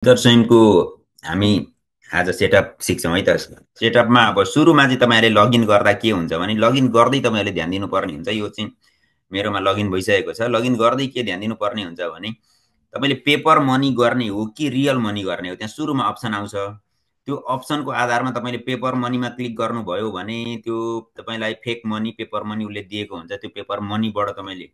दर्शनको हामी आज सेटअप सिक्छौँ है त। सेटअपमा अब सुरुमा चाहिँ तपाईँहरूले लगइन गर्दा के हुन्छ भने लगइन गर्दै तपाईँहरूले ध्यान दिनुपर्ने हुन्छ। यो चाहिँ मेरोमा लगइन भइसकेको छ। लगइन गर्दै के ध्यान दिनुपर्ने हुन्छ भने तपाईँले पेपर मनी गर्ने हो कि रियल मनी गर्ने हो, त्यहाँ सुरुमा अप्सन आउँछ। त्यो अप्सनको आधारमा तपाईँले पेपर मनीमा क्लिक गर्नुभयो भने त्यो तपाईँलाई फेक मनी पेपर मनी उसले दिएको हुन्छ। त्यो पेपर मनीबाट तपाईँले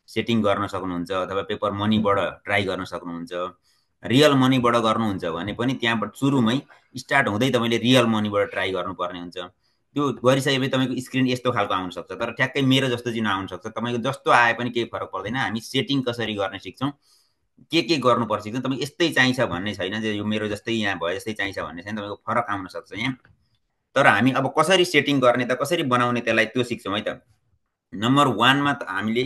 सेटिङ गर्न सक्नुहुन्छ अथवा पेपर मनीबाट ट्राई गर्न सक्नुहुन्छ। रियल मनीबाट गर्नुहुन्छ भने पनि त्यहाँबाट सुरुमै स्टार्ट हुँदै तपाईँले रियल मनीबाट ट्राई गर्नुपर्ने हुन्छ। त्यो गरिसकेपछि तपाईँको स्क्रिन यस्तो खालको आउन सक्छ। तर ठ्याक्कै मेरो जस्तो चाहिँ नआउन सक्छ। तपाईँको जस्तो आए पनि केही फरक पर्दैन। हामी सेटिङ कसरी गर्ने सिक्छौँ, के गर्नुपर्छ सिक्छौँ। तपाईँ यस्तै चाहिन्छ भन्ने छैन, जे यो मेरो जस्तै यहाँ भयो जस्तै चाहिन्छ भन्ने छैन। तपाईँको फरक आउन सक्छ यहाँ। तर हामी अब कसरी सेटिङ गर्ने त, कसरी बनाउने त्यसलाई त्यो सिक्छौँ है त। नम्बर 1 मा त हामीले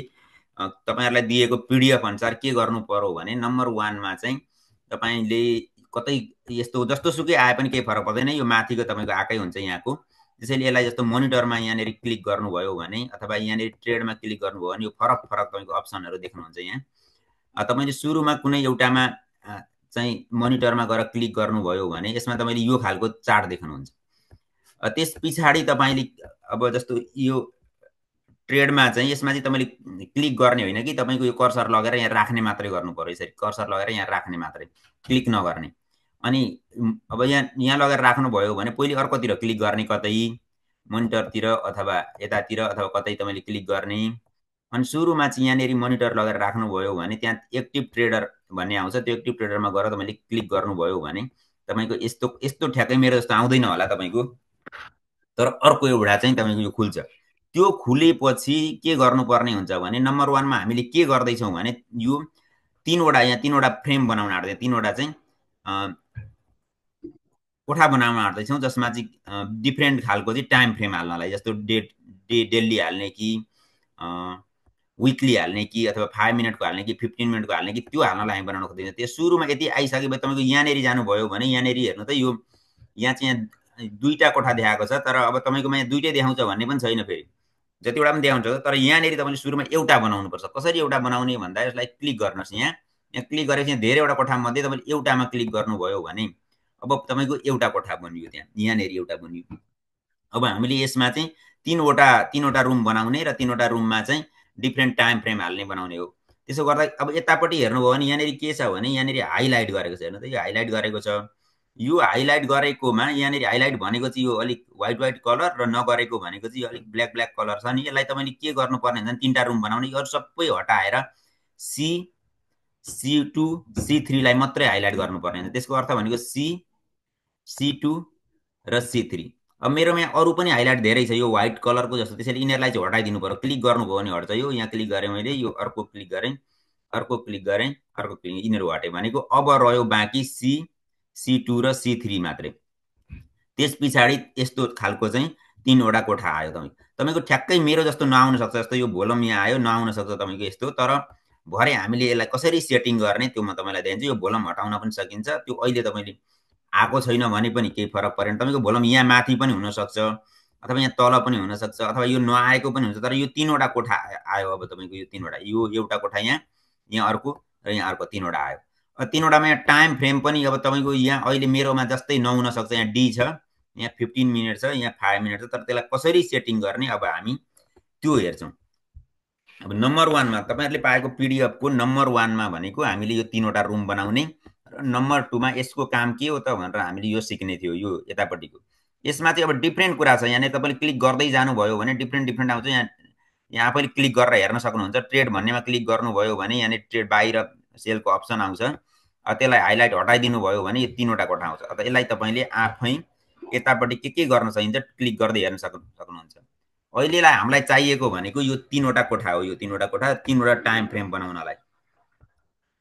तपाईँहरूलाई दिएको पिडिएफ अनुसार के गर्नु पर्यो भने नम्बर 1 मा चाहिँ तपाईँले कतै यस्तो जस्तोसुकै आए पनि केही फरक पर्दैन। यो माथिको तपाईँको आएकै हुन्छ यहाँको। त्यसैले यसलाई जस्तो मोनिटरमा यहाँनिर क्लिक गर्नुभयो भने अथवा यहाँनिर ट्रेडमा क्लिक गर्नुभयो भने यो फरक तपाईँको अप्सनहरू देख्नुहुन्छ यहाँ। तपाईँले सुरुमा कुनै एउटामा चाहिँ मोनिटरमा गएर क्लिक गर्नुभयो भने यसमा तपाईँले यो खालको चार्ट देख्नुहुन्छ। त्यस पछाडि तपाईँले अब जस्तो यो ट्रेडमा चाहिँ यसमा चाहिँ तपाईँले क्लिक गर्ने होइन कि तपाईँको यो कर्सर लगेर यहाँ राख्ने मात्रै गर्नु पर्यो। यसरी कर्सर लगेर यहाँ राख्ने मात्रै, क्लिक नगर्ने। अनि अब यहाँ लगेर राख्नुभयो भने पहिले अर्कोतिर क्लिक गर्ने, कतै मोनिटरतिर अथवा यतातिर अथवा कतै तपाईँले क्लिक गर्ने। अनि सुरुमा चाहिँ यहाँनिर मोनिटर लगेर राख्नुभयो भने त्यहाँ एक्टिभ ट्रेडर भन्ने आउँछ। त्यो एक्टिभ ट्रेडरमा गएर तपाईँले क्लिक गर्नुभयो भने तपाईँको यस्तो यस्तो ठ्याक्कै मेरो जस्तो आउँदैन होला तपाईँको, तर अर्को एउटा चाहिँ तपाईँको यो खुल्छ। त्यो खुलेपछि के गर्नुपर्ने हुन्छ भने नम्बर 1 मा हामीले के गर्दैछौँ भने यो यहाँ तीनवटा फ्रेम बनाउन आँट्दै, तीनवटा चाहिँ कोठा बनाउन आँट्दैछौँ, जसमा चाहिँ डिफ्रेन्ट खालको चाहिँ टाइम फ्रेम हाल्नलाई, जस्तो डेली हाल्ने कि विकली हाल्ने कि अथवा 5 मिनटको हाल्ने कि 15 मिनटको हाल्ने कि त्यो हाल्नलाई हामी बनाउन खोज्दैछौँ। त्यो सुरुमा यति आइसकेपछि तपाईँको यहाँनिर जानुभयो भने यहाँनिर हेर्नु त, यो यहाँ चाहिँ दुईवटा कोठा देखाएको छ। तर अब तपाईँकोमा यहाँ दुईटै देखाउँछ भन्ने पनि छैन, फेरि जतिवटा पनि देखाउँछ। तर यहाँनिर तपाईँले सुरुमा एउटा बनाउनुपर्छ। कसरी एउटा बनाउने भन्दा यसलाई क्लिक गर्नुहोस्। यहाँ क्लिक गरेपछि यहाँ धेरैवटा कोठामध्ये तपाईँले एउटामा क्लिक गर्नुभयो भने अब तपाईँको एउटा कोठा बनियो। यहाँनिर एउटा बनियो। अब हामीले यसमा चाहिँ तीनवटा रुम बनाउने र तीनवटा रुममा चाहिँ डिफ्रेन्ट टाइम फ्रेम हाल्ने बनाउने हो। त्यसो गर्दा अब यतापट्टि हेर्नुभयो भने यहाँनिर के छ भने यहाँनिर हाइलाइट गरेको छ। हेर्नु त, यो हाइलाइट गरेको छ। यो हाइलाइट गरेकोमा यहाँनिर हाइलाइट भनेको चाहिँ यो अलिक व्हाइट कलर र नगरेको भनेको चाहिँ यो अलिक ब्ल्याक कलर छ नि। यसलाई तपाईँले के गर्नुपर्ने हुन्छ, तीनवटा रुम बनाउने। यो सबै हटाएर C2 C3 लाई मात्रै हाइलाइट गर्नुपर्ने हुन्छ। त्यसको अर्थ भनेको C2 र C3। अब मेरोमा यहाँ अरू पनि हाइलाइट धेरै छ, यो व्हाइट कलरको जस्तो। त्यसैले यिनीहरूलाई चाहिँ हटाइदिनु पर्यो। क्लिक गर्नुभयो भने हट्छ यो। यहाँ क्लिक गरेँ मैले, यो अर्को क्लिक गरेँ, अर्को क्लिक गरेँ, अर्को क्लिक, यिनीहरू हटेँ भनेको अब रह्यो बाँकी C2 र C3 मात्रै। त्यस पछाडि यस्तो खालको चाहिँ तीनवटा कोठा आयो। तपाईँको ठ्याक्कै मेरो जस्तो नआउन सक्छ। जस्तो यो भोलम यहाँ आयो, नआउन सक्छ तपाईँको यस्तो। तर भरे हामीले यसलाई कसरी सेटिङ गर्ने त्यो म तपाईँलाई दिन्छु। यो भोलम हटाउन पनि सकिन्छ। त्यो अहिले तपाईँले आएको छैन भने पनि केही फरक परेन। तपाईँको भोलम यहाँ माथि पनि हुनसक्छ अथवा यहाँ तल पनि हुनसक्छ अथवा यो नआएको पनि हुन्छ। तर यो तीनवटा कोठा आयो। अब तपाईँको यो तीनवटा, यो एउटा कोठा यहाँ अर्को र यहाँ अर्को, तीनवटा आयो। तीनवटामा यहाँ टाइम फ्रेम पनि अब तपाईँको यहाँ अहिले मेरोमा जस्तै नहुन सक्छ। यहाँ डी छ, यहाँ 15 मिनट छ, यहाँ 5 मिनट छ। तर त्यसलाई कसरी सेटिङ गर्ने अब हामी त्यो हेर्छौँ। अब नम्बर 1 मा तपाईँहरूले पाएको पिडिएफको नम्बर 1 मा भनेको हामीले यो तीनवटा रुम बनाउने र नम्बर 2 मा यसको काम के हो त भनेर हामीले यो सिक्ने थियो। यो यतापट्टिको यसमा चाहिँ अब डिफ्रेन्ट कुरा छ। यहाँनिर तपाईँले क्लिक गर्दै जानुभयो भने डिफ्रेन्ट आउँछ। यहाँ आफैले क्लिक गरेर हेर्न सक्नुहुन्छ। ट्रेड भन्नेमा क्लिक गर्नुभयो भने यहाँनिर ट्रेड बाहिर सेलको अप्सन आउँछ। त्यसलाई हाइलाइट हटाइदिनु भयो भने यो तीनवटा कोठा आउँछ। अब यसलाई तपाईँले आफै यतापट्टि के गर्न सकिन्छ क्लिक गर्दै हेर्न सक्नुहुन्छ। अहिलेलाई हामीलाई चाहिएको भनेको यो तीनवटा कोठा हो। यो तीनवटा कोठा, तीनवटा टाइम फ्रेम बनाउनलाई।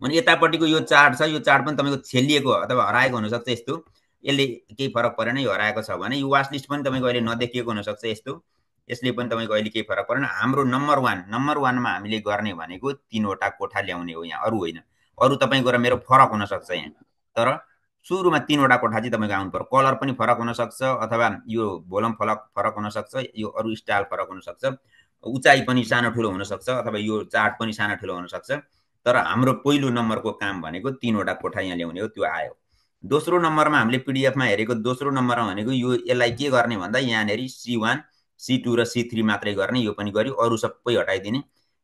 अनि यतापट्टिको यो चार्ट छ, यो चार्ट पनि तपाईँको छेलिएको अथवा हराएको हुनसक्छ। यस्तो यसले केही फरक परेन। यो हराएको छ भने यो वाच लिस्ट पनि तपाईँको अहिले नदेखिएको हुनसक्छ। यस्तो यसले पनि तपाईँको अहिले केही फरक परेन। हाम्रो नम्बर 1 मा हामीले गर्ने भनेको तीनवटा कोठा ल्याउने हो, यहाँ अरू होइन। अरू तपाईँको र मेरो फरक हुनसक्छ यहाँ, तर सुरुमा तीनवटा कोठा चाहिँ तपाईँको आउनु पर्यो। कलर पनि फरक हुनसक्छ अथवा यो भोलम फरक हुनसक्छ, यो अरू स्टाइल फरक हुनसक्छ, उचाइ पनि सानो ठुलो हुनसक्छ अथवा यो चार्ट पनि सानो ठुलो हुनसक्छ। तर हाम्रो पहिलो नम्बरको काम भनेको तीनवटा कोठा यहाँ ल्याउने हो। त्यो आयो। दोस्रो नम्बरमा हामीले पिडिएफमा हेरेको दोस्रो नम्बरमा भनेको यो यसलाई के गर्ने भन्दा यहाँनेरि C1 C2 र C3 मात्रै गर्ने, यो पनि गर्यो, अरू सबै हटाइदिने।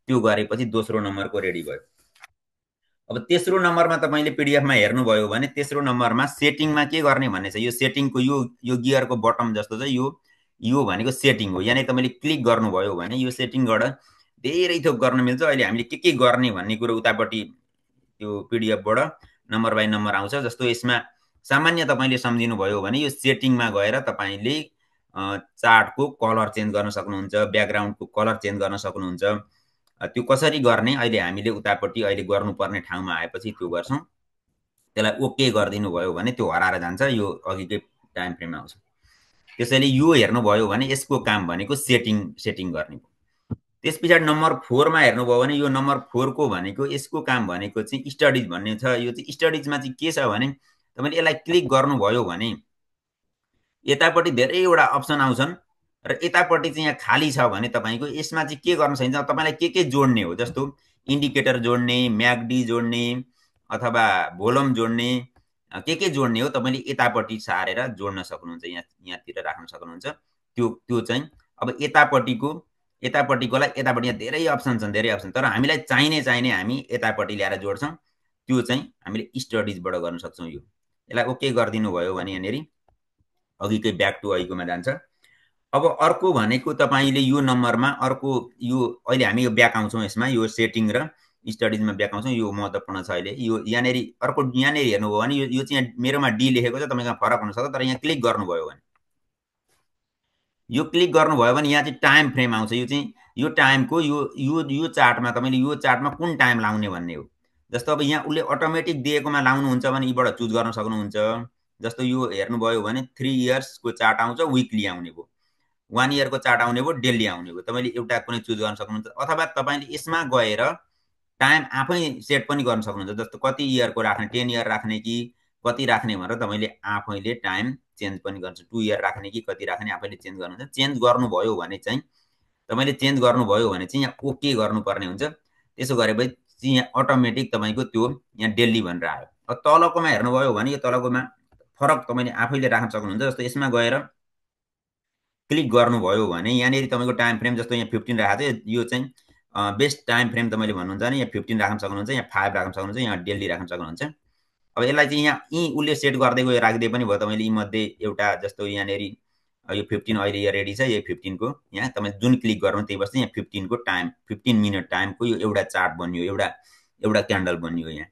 त्यो गरेपछि दोस्रो नम्बरको रेडी भयो। अब तेस्रो नम्बरमा तपाईँले पिडिएफमा हेर्नुभयो भने तेस्रो नम्बरमा सेटिङमा के गर्ने भन्ने छ। यो सेटिङको यो गियरको बटम जस्तो छ, यो भनेको सेटिङ हो। यहाँनिर तपाईँले क्लिक गर्नुभयो भने यो सेटिङबाट धेरै थोक गर्न मिल्छ। अहिले हामीले के गर्ने भन्ने कुरो उतापट्टि त्यो पिडिएफबाट नम्बर बाई नम्बर आउँछ। जस्तो यसमा सामान्य तपाईँले सम्झिनुभयो भने यो सेटिङमा गएर तपाईँले चार्टको कलर चेन्ज गर्न सक्नुहुन्छ, ब्याकग्राउन्डको कलर चेन्ज गर्न सक्नुहुन्छ। त्यो कसरी गर्ने अहिले हामीले उतापट्टि अहिले गर्नुपर्ने ठाउँमा आएपछि त्यो गर्छौँ। त्यसलाई ओके गरिदिनु भयो भने त्यो हराएर जान्छ, यो अघिकै टाइम फ्रेममा आउँछ। त्यसैले यो हेर्नुभयो भने यसको काम भनेको सेटिङ गर्ने हो। त्यस पछाडि नम्बर 4 मा हेर्नुभयो भने यो नम्बर 4 को भनेको यसको काम भनेको चाहिँ स्टडिज भन्ने छ। यो चाहिँ स्टडिजमा चाहिँ के छ भने तपाईँले यसलाई क्लिक गर्नुभयो भने यतापट्टि धेरैवटा अप्सन आउँछन् र यतापट्टि चाहिँ यहाँ खाली छ भने तपाईँको यसमा चाहिँ के गर्न सकिन्छ, तपाईँलाई के जोड्ने हो, जस्तो इन्डिकेटर जोड्ने, म्याकडी जोड्ने अथवा भोलम जोड्ने, के जोड्ने हो तपाईँले यतापट्टि सारेर जोड्न सक्नुहुन्छ, यहाँतिर राख्न सक्नुहुन्छ। त्यो चाहिँ अब यतापट्टिकोलाई यतापट्टि यहाँ धेरै अप्सन छन्, धेरै अप्सन, तर हामीलाई चाहिने हामी यतापट्टि ल्याएर जोड्छौँ। त्यो चाहिँ हामीले स्टडिजबाट गर्न सक्छौँ। यसलाई ओके गरिदिनु भयो भने यहाँनिर अघिकै ब्याक टु अघिकोमा जान्छ। अब अर्को भनेको तपाईँले यो नम्बरमा अर्को यो अहिले हामी यो ब्याक आउँछौँ, यसमा यो सेटिङ र स्टडिजमा ब्याक आउँछौँ। यो महत्त्वपूर्ण छ। अहिले यो यहाँनिर अर्को यहाँनिर हेर्नुभयो भने यो चाहिँ मेरोमा डी लेखेको छ, तपाईँकोमा फरक हुनसक्छ, तर यहाँ क्लिक गर्नुभयो भने यो क्लिक गर्नुभयो भने यहाँ चाहिँ टाइम फ्रेम आउँछ। यो चाहिँ यो टाइमको यो चार्टमा तपाईँले यो चार्टमा कुन टाइम लाउने भन्ने हो। जस्तो अब यहाँ उसले अटोमेटिक दिएकोमा लाउनुहुन्छ भने यीबाट चुज गर्न सक्नुहुन्छ। जस्तो यो हेर्नुभयो भने 3 इयर्सको चार्ट आउँछ, विकली आउने भयो, 1 इयरको चार्ट आउने भयो, डेली आउने भयो। तपाईँले एउटा कुनै चुज गर्न सक्नुहुन्छ अथवा तपाईँले यसमा गएर टाइम आफै सेट पनि गर्न सक्नुहुन्छ। जस्तो कति इयरको राख्ने, 10 इयर राख्ने कि कति राख्ने भनेर तपाईँले आफैले टाइम चेन्ज पनि गर्छ। 2 इयर राख्ने कि कति राख्ने आफैले चेन्ज गर्नुहुन्छ। चेन्ज गर्नुभयो भने चाहिँ तपाईँले चेन्ज गर्नुभयो भने चाहिँ यहाँ ओके गर्नुपर्ने हुन्छ। त्यसो गरेपछि यहाँ अटोमेटिक तपाईँको त्यो यहाँ डेली भनेर आयो। अब तलकोमा हेर्नुभयो भने यो तलकोमा फरक तपाईँले आफैले राख्न सक्नुहुन्छ। जस्तो यसमा गएर क्लिक गर्नुभयो भने यहाँनिर तपाईँको टाइम फ्रेम जस्तो यहाँ 15 राखेको छ, यो चाहिँ बेस्ट टाइम फ्रेम तपाईँले भन्नुहुन्छ भने यहाँ 15 राख्न सक्नुहुन्छ, यहाँ 5 राख्न सक्नुहुन्छ, यहाँ डेली राख्न सक्नुहुन्छ। अब यसलाई चाहिँ यहाँ उसले सेट गर्दै गयो, राख्दै पनि भयो। तपाईँले यीमध्ये एउटा जस्तो यहाँनिर यो 15 अहिले यो रेडी छ, यो 15 को यहाँ तपाईँले जुन क्लिक गर्नु त्यही बस्छ। यहाँ 15 को टाइम 15 मिनट टाइमको यो एउटा चार्ट बन्यो, एउटा क्यान्डल बन्यो। यहाँ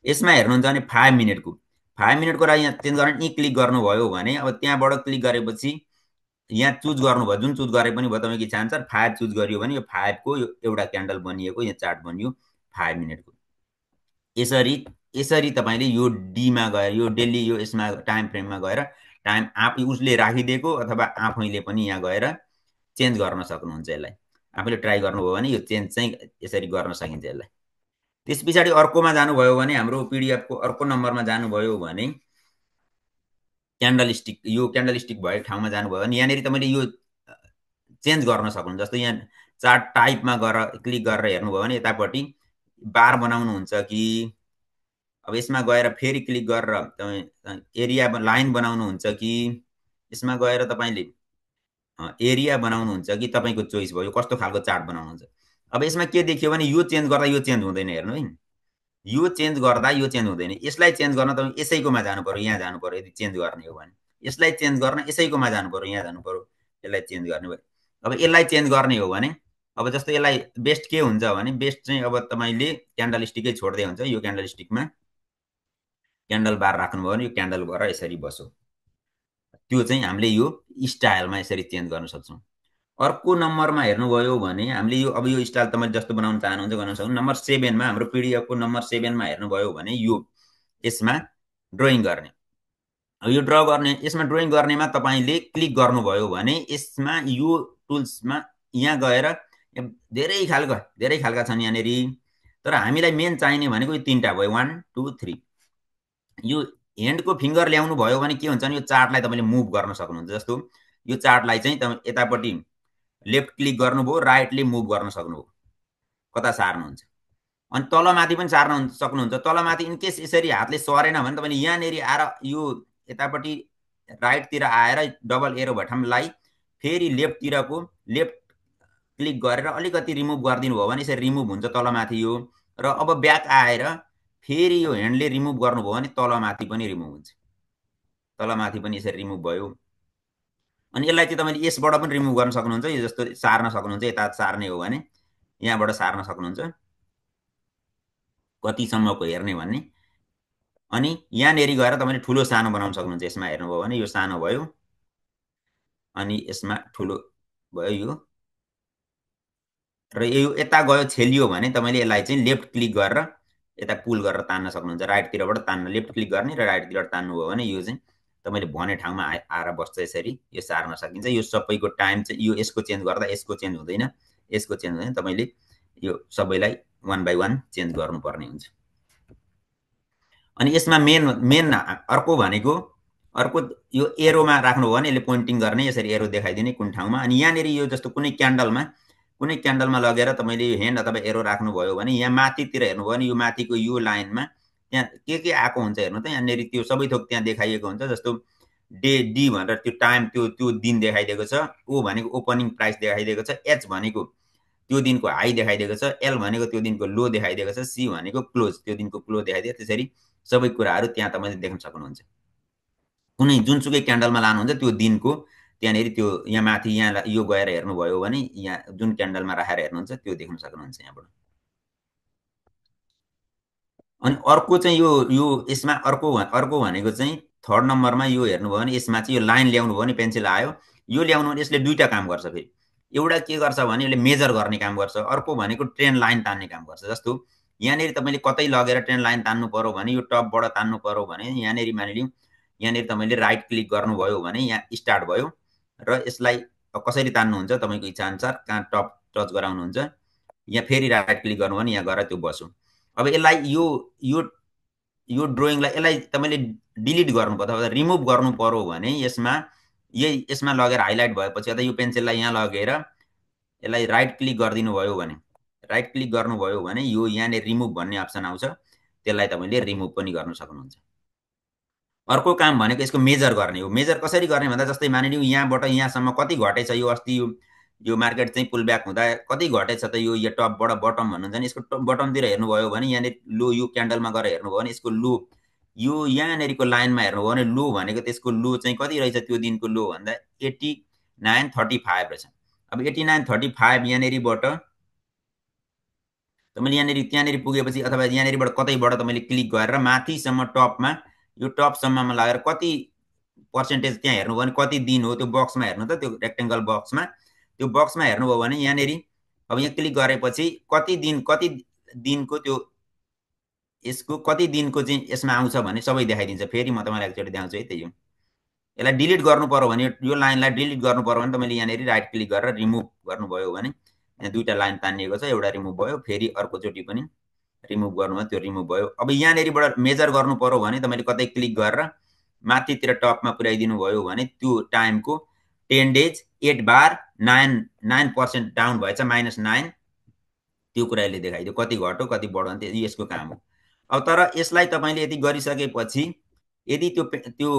यसमा हेर्नुहुन्छ भने 5 मिनटको लागि यहाँ चेन्ज गर्न क्लिक गर्नुभयो भने अब त्यहाँबाट क्लिक गरेपछि यहाँ चुज गर्नुभयो, जुन चुज गरे पनि भयो तपाईँको इच्छा अनुसार। 5 चुज गरियो भने यो 5 को एउटा क्यान्डल बनिएको यहाँ चार्ट बनियो 5 मिनटको। यसरी तपाईँले यो डीमा गएर यो डेली यो यसमा टाइम फ्रेममा गएर टाइम उसले राखिदिएको अथवा आफैले पनि यहाँ गएर चेन्ज गर्न सक्नुहुन्छ। यसलाई आफैले ट्राई गर्नुभयो भने यो चेन्ज चाहिँ यसरी गर्न सकिन्छ यसलाई। त्यस पछाडि अर्कोमा जानुभयो भने हाम्रो पिडिएफको अर्को नम्बरमा जानुभयो भने क्यान्डल स्टिक भएको ठाउँमा जानुभयो भने यहाँनिर तपाईँले यो चेन्ज गर्न सक्नुहुन्छ। जस्तो यहाँ चार्ट टाइपमा गएर क्लिक गरेर हेर्नुभयो भने यतापट्टि बार बनाउनुहुन्छ कि अब यसमा गएर फेरि क्लिक गरेर तपाईँ एरिया लाइन बनाउनुहुन्छ कि यसमा गएर तपाईँले एरिया बनाउनुहुन्छ कि तपाईँको चोइस भयो, कस्तो खालको चार्ट बनाउनुहुन्छ। अब यसमा के देखियो भने यो चेन्ज गर्दा यो चेन्ज हुँदैन। हेर्नु है, यो चेन्ज गर्दा यो चेन्ज हुँदैन। यसलाई चेन्ज गर्न तपाईँ यसैकोमा जानु पर्यो, यहाँ जानु पर्यो। यदि चेन्ज गर्ने हो भने यसलाई चेन्ज गर्न यसैकोमा जानु पर्यो, यहाँ जानु पर्यो। यसलाई चेन्ज गर्ने भयो। अब यसलाई चेन्ज गर्ने हो भने अब जस्तो यसलाई बेस्ट के हुन्छ भने बेस्ट चाहिँ अब तपाईँले क्यान्डल स्टिकै छोड्दै हुन्छ। यो क्यान्डल स्टिकमा क्यान्डल बार राख्नुभयो भने यो क्यान्डल गरेर यसरी बसो, त्यो चाहिँ हामीले यो स्टाइलमा यसरी चेन्ज गर्न सक्छौँ। अर्को नम्बरमा हेर्नुभयो भने हामीले अब यो स्टाइल तपाईँले जस्तो बनाउन चाहनुहुन्छ गर्न सक्नुहुन्छ। नम्बर 7 मा हाम्रो पिडिएफको नम्बर 7 मा हेर्नुभयो भने यसमा ड्रइङ गर्ने। अब यो ड्र गर्ने, यसमा ड्रइङ गर्नेमा तपाईँले क्लिक गर्नुभयो भने यसमा यो टुल्समा यहाँ गएर धेरै खालका छन् यहाँनिर। तर हामीलाई मेन चाहिने भनेको यो 3टा भयो, 1 2 3। यो ह्यान्डको फिङ्गर ल्याउनु भयो भने के हुन्छ भने यो चार्टलाई तपाईँले मुभ गर्न सक्नुहुन्छ। जस्तो यो चार्टलाई चाहिँ तपाईँ यतापट्टि लेफ्ट क्लिक गर्नुभयो, राइटले मुभ गर्न सक्नुभयो, कता सार्नुहुन्छ। अनि तलमाथि पनि सार्न सक्नुहुन्छ। तलमाथि इनकेस यसरी हातले सरेन भने तपाईँले यहाँनिर आएर यो यतापट्टि राइटतिर आएर डबल एरो बटनलाई फेरि लेफ्ट क्लिक गरेर अलिकति रिमुभ गरिदिनु भयो भने यसरी रिमुभ हुन्छ तलमाथि यो। र अब ब्याक आएर फेरि यो ह्यान्डले रिमुभ गर्नुभयो भने तलमाथि पनि रिमुभ हुन्छ। तलमाथि पनि यसरी रिमुभ भयो। अनि यसलाई चाहिँ तपाईँले यसबाट पनि रिमुभ गर्न सक्नुहुन्छ। यो जस्तो सार्न सक्नुहुन्छ, यता सार्ने हो भने यहाँबाट सार्न सक्नुहुन्छ कतिसम्मको हेर्ने भन्ने। अनि यहाँनिर गएर तपाईँले ठुलो सानो बनाउन सक्नुहुन्छ। यसमा हेर्नुभयो भने यो सानो भयो अनि यसमा ठुलो भयो यो। र यो यता गयो छेलियो भने तपाईँले यसलाई चाहिँ लेफ्ट क्लिक गरेर यता पुल गरेर तान्न सक्नुहुन्छ। राइटतिरबाट तान्न लेफ्ट क्लिक गर्ने र राइटतिरबाट तान्नुभयो भने यो चाहिँ तपाईँले भने ठाउँमा आएर बस्छ। यसरी यो सार्न सकिन्छ। यो सबैको टाइम चाहिँ यो यसको चेन्ज गर्दा यसको चेन्ज हुँदैन, यसको चेन्ज हुँदैन। तपाईँले यो सबैलाई 1 बाई 1 चेन्ज गर्नुपर्ने हुन्छ। अनि यसमा मेन अर्को भनेको अर्को यो एरोमा राख्नुभयो भने यसले पोइन्टिङ गर्ने, यसरी एरो देखाइदिने कुन ठाउँमा। अनि यहाँनिर यो जस्तो कुनै क्यान्डलमा लगेर तपाईँले यो ह्यान्ड अथवा एरो राख्नुभयो भने यहाँ माथितिर हेर्नुभयो भने यो माथिको यो लाइनमा त्यहाँ के आएको हुन्छ हेर्नु त। यहाँनिर त्यो सबै थोक त्यहाँ देखाइएको हुन्छ। जस्तो डी भनेर त्यो टाइम त्यो दिन देखाइदिएको छ। ओ भनेको ओपनिङ प्राइस देखाइदिएको छ। एच भनेको त्यो दिनको हाई देखाइदिएको छ। एल भनेको त्यो दिनको लो देखाइदिएको छ। सी भनेको क्लोज, त्यो दिनको क्लोज देखाइदिएको। त्यसरी सबै कुराहरू त्यहाँ तपाईँले देख्न सक्नुहुन्छ। कुनै जुनसुकै क्यान्डलमा लानुहुन्छ त्यो दिनको त्यहाँनिर त्यो यहाँ माथि यहाँ यो गएर हेर्नुभयो भने यहाँ जुन क्यान्डलमा राखेर हेर्नुहुन्छ त्यो देख्न सक्नुहुन्छ यहाँबाट। अनि अर्को चाहिँ यो यसमा अर्को भनेको चाहिँ थर्ड नम्बरमा यो हेर्नुभयो भने यसमा चाहिँ यो लाइन ल्याउनु भयो भने पेन्सिल आयो। यो ल्याउनु भने यसले दुईटा काम गर्छ। फेरि एउटा के गर्छ भने यसले मेजर गर्ने काम गर्छ। अर्को भनेको ट्रेन लाइन तान्ने काम गर्छ। जस्तो यहाँनिर तपाईँले कतै लगेर ट्रेन लाइन तान्नु पर्यो भने यो टपबाट तान्नु पर्यो भने यहाँनिर मानिलिउँ यहाँनिर तपाईँले राइट क्लिक गर्नुभयो भने यहाँ स्टार्ट भयो र यसलाई कसरी तान्नुहुन्छ तपाईँको इच्छाअनुसार, कहाँ टप टच गराउनुहुन्छ। यहाँ फेरि राइट क्लिक गर्नुभयो भने यहाँ गएर त्यो बस्यो। अब यसलाई यो ड्रइङलाई यसलाई तपाईँले डिलिट गर्नु पर्यो अथवा रिमुभ गर्नु पर्यो भने यसमा लगेर हाइलाइट भएपछि अथवा यो पेन्सिललाई यहाँ लगेर यसलाई राइट क्लिक गरिदिनु भयो भने यो यहाँनिर रिमुभ भन्ने अप्सन आउँछ। त्यसलाई तपाईँले रिमुभ पनि गर्न सक्नुहुन्छ। अर्को काम भनेको यसको मेजर गर्ने हो। मेजर कसरी गर्ने भन्दा जस्तै मानिलिउँ यहाँबाट यहाँसम्म कति घटेछ यो अस्ति यो मार्केट चाहिँ पुल ब्याक हुँदा कति घटेछ त यो टपबाट बटम भन्नुहुन्छ नि। यसको बटमतिर हेर्नुभयो भने यहाँनिर लो यो क्यान्डलमा गएर हेर्नुभयो भने यसको लो यो यहाँनिरको लाइनमा हेर्नुभयो भने लो भनेको त्यसको लो चाहिँ कति रहेछ त्यो दिनको लो भन्दा 89.35 रहेछ। अब 89.35 यहाँनिरबाट तपाईँले यहाँनिर त्यहाँनिर पुगेपछि अथवा यहाँनिरबाट कतैबाट तपाईँले क्लिक गरेर माथिसम्म टपमा यो टपसम्ममा लगेर कति पर्सेन्टेज त्यहाँ हेर्नुभयो भने कति दिन हो त्यो बक्समा हेर्नु त। त्यो रेक्टेङ्गल बक्समा त्यो बक्समा हेर्नुभयो भने यहाँनिर अब यहाँ क्लिक गरेपछि कति दिनको त्यो यसको कति दिनको चाहिँ यसमा आउँछ भने सबै देखाइदिन्छ। फेरि म तपाईँलाई एकचोटि देखाउँछु है। त्यही हो। यसलाई डिलिट गर्नु पर्यो भने यो लाइनलाई डिलिट गर्नु पर्यो भने तपाईँले यहाँनिर राइट क्लिक गरेर रिमुभ गर्नुभयो भने यहाँ दुईवटा लाइन तानिएको छ, एउटा रिमुभ भयो। फेरि अर्कोचोटि पनि रिमुभ गर्नुभयो, त्यो रिमुभ भयो। अब यहाँनिरबाट मेजर गर्नु पर्यो भने तपाईँले कतै क्लिक गरेर माथितिर टपमा पुर्याइदिनु भयो भने त्यो टाइमको 10 डेज 8 बार 9% डाउन भएछ -9 त्यो कुराले देखाइदियो कति घट्यो कति बढ्यो भने यसको काम हो। अब तर यसलाई तपाईँले यदि गरिसकेपछि यदि त्यो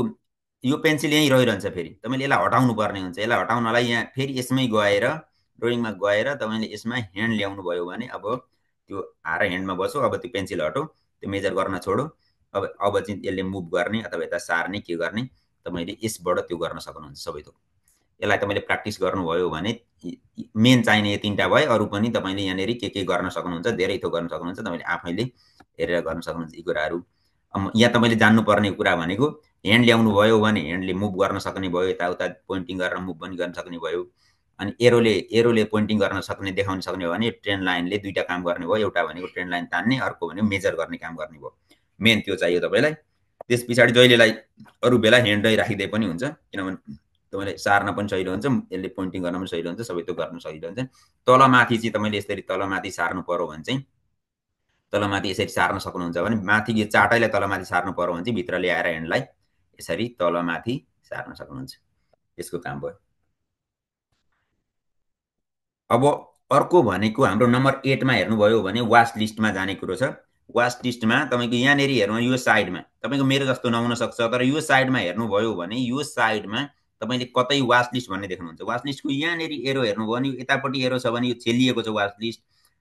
यो पेन्सिल यहीँ रहिरहन्छ फेरि तपाईँले यसलाई हटाउनु पर्ने हुन्छ। यसलाई हटाउनलाई यहाँ फेरि यसमै गएर ड्रइङमा गएर तपाईँले यसमा ह्यान्ड ल्याउनु भयो भने अब त्यो आएर ह्यान्डमा बस्यो। अब त्यो पेन्सिल हटो, त्यो मेजर गर्न छोडो। अब चाहिँ यसले मुभ गर्ने अथवा यता सार्ने के गर्ने तपाईँले यसबाट त्यो गर्न सक्नुहुन्छ सबै थोक। यसलाई तपाईँले प्र्याक्टिस गर्नुभयो भने मेन चाहिने यो 3टा भयो। अरू पनि तपाईँले यहाँनिर के गर्न सक्नुहुन्छ, धेरै थोक गर्न सक्नुहुन्छ। तपाईँले आफैले हेरेर गर्न सक्नुहुन्छ यी कुराहरू। यहाँ तपाईँले जान्नुपर्ने कुरा भनेको ह्यान्ड ल्याउनु भयो भने ह्यान्डले मुभ गर्न सक्ने भयो, यताउता पोइन्टिङ गरेर मुभ पनि गर्न सक्ने भयो। अनि एरोले पोइन्टिङ गर्न सक्ने देखाउन सक्ने हो भने ट्रेन लाइनले दुईटा काम गर्ने भयो। एउटा भनेको ट्रेन लाइन तान्ने, अर्को भनेको मेजर गर्ने काम गर्ने भयो। मेन त्यो चाहियो तपाईँलाई। त्यस पछाडि जहिलेलाई अरू बेला ह्यान्डै राखिदिए पनि हुन्छ, किनभने तपाईँले सार्न पनि सजिलो हुन्छ, यसले पोइन्टिङ गर्न पनि सजिलो हुन्छ, सबै त्यो गर्न सजिलो हुन्छ। तलमाथि चाहिँ तपाईँले यसरी तलमाथि सार्नु पर्यो भने चाहिँ तलमाथि यसरी सार्न सक्नुहुन्छ भने माथि यो चाटैलाई तलमाथि सार्नु पर्यो भने चाहिँ भित्र ल्याएर ह्यान्डलाई यसरी तलमाथि सार्न सक्नुहुन्छ। यसको काम भयो। अब अर्को भनेको हाम्रो नम्बर 8 मा हेर्नुभयो भने वाच लिस्टमा जाने कुरो छ। वाच लिस्टमा तपाईँको यहाँनिर हेर्नु यो साइडमा तपाईँको मेरो जस्तो नहुन सक्छ, तर यो साइडमा हेर्नुभयो भने यो साइडमा तपाईँले कतै वाच लिस्ट भन्ने देख्नुहुन्छ। वाच लिस्टको यहाँनिर एरो हेर्नुभयो भने यतापट्टि एरो छ भने यो छेलिएको छ वाच लिस्ट।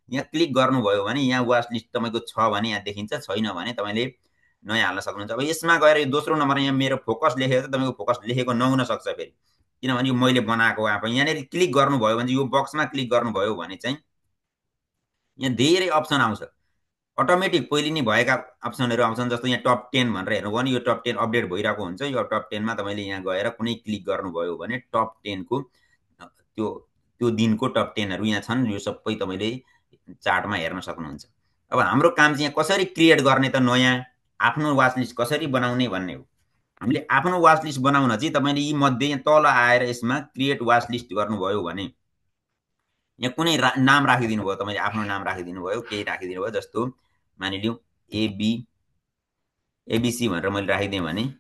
यहाँ क्लिक गर्नुभयो भने यहाँ वाच लिस्ट तपाईँको छ भने यहाँ देखिन्छ, छैन भने तपाईँले नयाँ हाल्न सक्नुहुन्छ। अब यसमा गएर यो दोस्रो नम्बर यहाँ मेरो फोकस लेखेको छ, तपाईँको फोकस लेखेको नहुन सक्छ फेरि, किनभने यो मैले बनाएको आफै। यहाँनिर क्लिक गर्नुभयो भने यो बक्समा क्लिक गर्नुभयो भने चाहिँ यहाँ धेरै अप्सन आउँछ, अटोमेटिक पहिले नै भएका अप्सनहरू आउँछन्। जस्तो यहाँ टप 10 भनेर हेर्नुभयो भने यो टप 10 अपडेट भइरहेको हुन्छ। यो टप 10 मा तपाईँले यहाँ गएर कुनै क्लिक गर्नुभयो भने टप 10 को त्यो त्यो दिनको टप 10 हरू यहाँ छन्। यो सबै तपाईँले चार्टमा हेर्न सक्नुहुन्छ। अब हाम्रो काम चाहिँ यहाँ कसरी क्रिएट गर्ने त नयाँ आफ्नो वाच लिस्ट कसरी बनाउने भन्ने हो। हामीले आफ्नो वाच लिस्ट बनाउन चाहिँ तपाईँले यी मध्ये तल आएर यसमा क्रिएट वाच लिस्ट गर्नुभयो भने यहाँ कुनै नाम राखिदिनु भयो, तपाईँले आफ्नो नाम राखिदिनु भयो, केही राखिदिनु भयो। जस्तो मानिलिउँ एबीसी भनेर मैले राखिदिएँ भने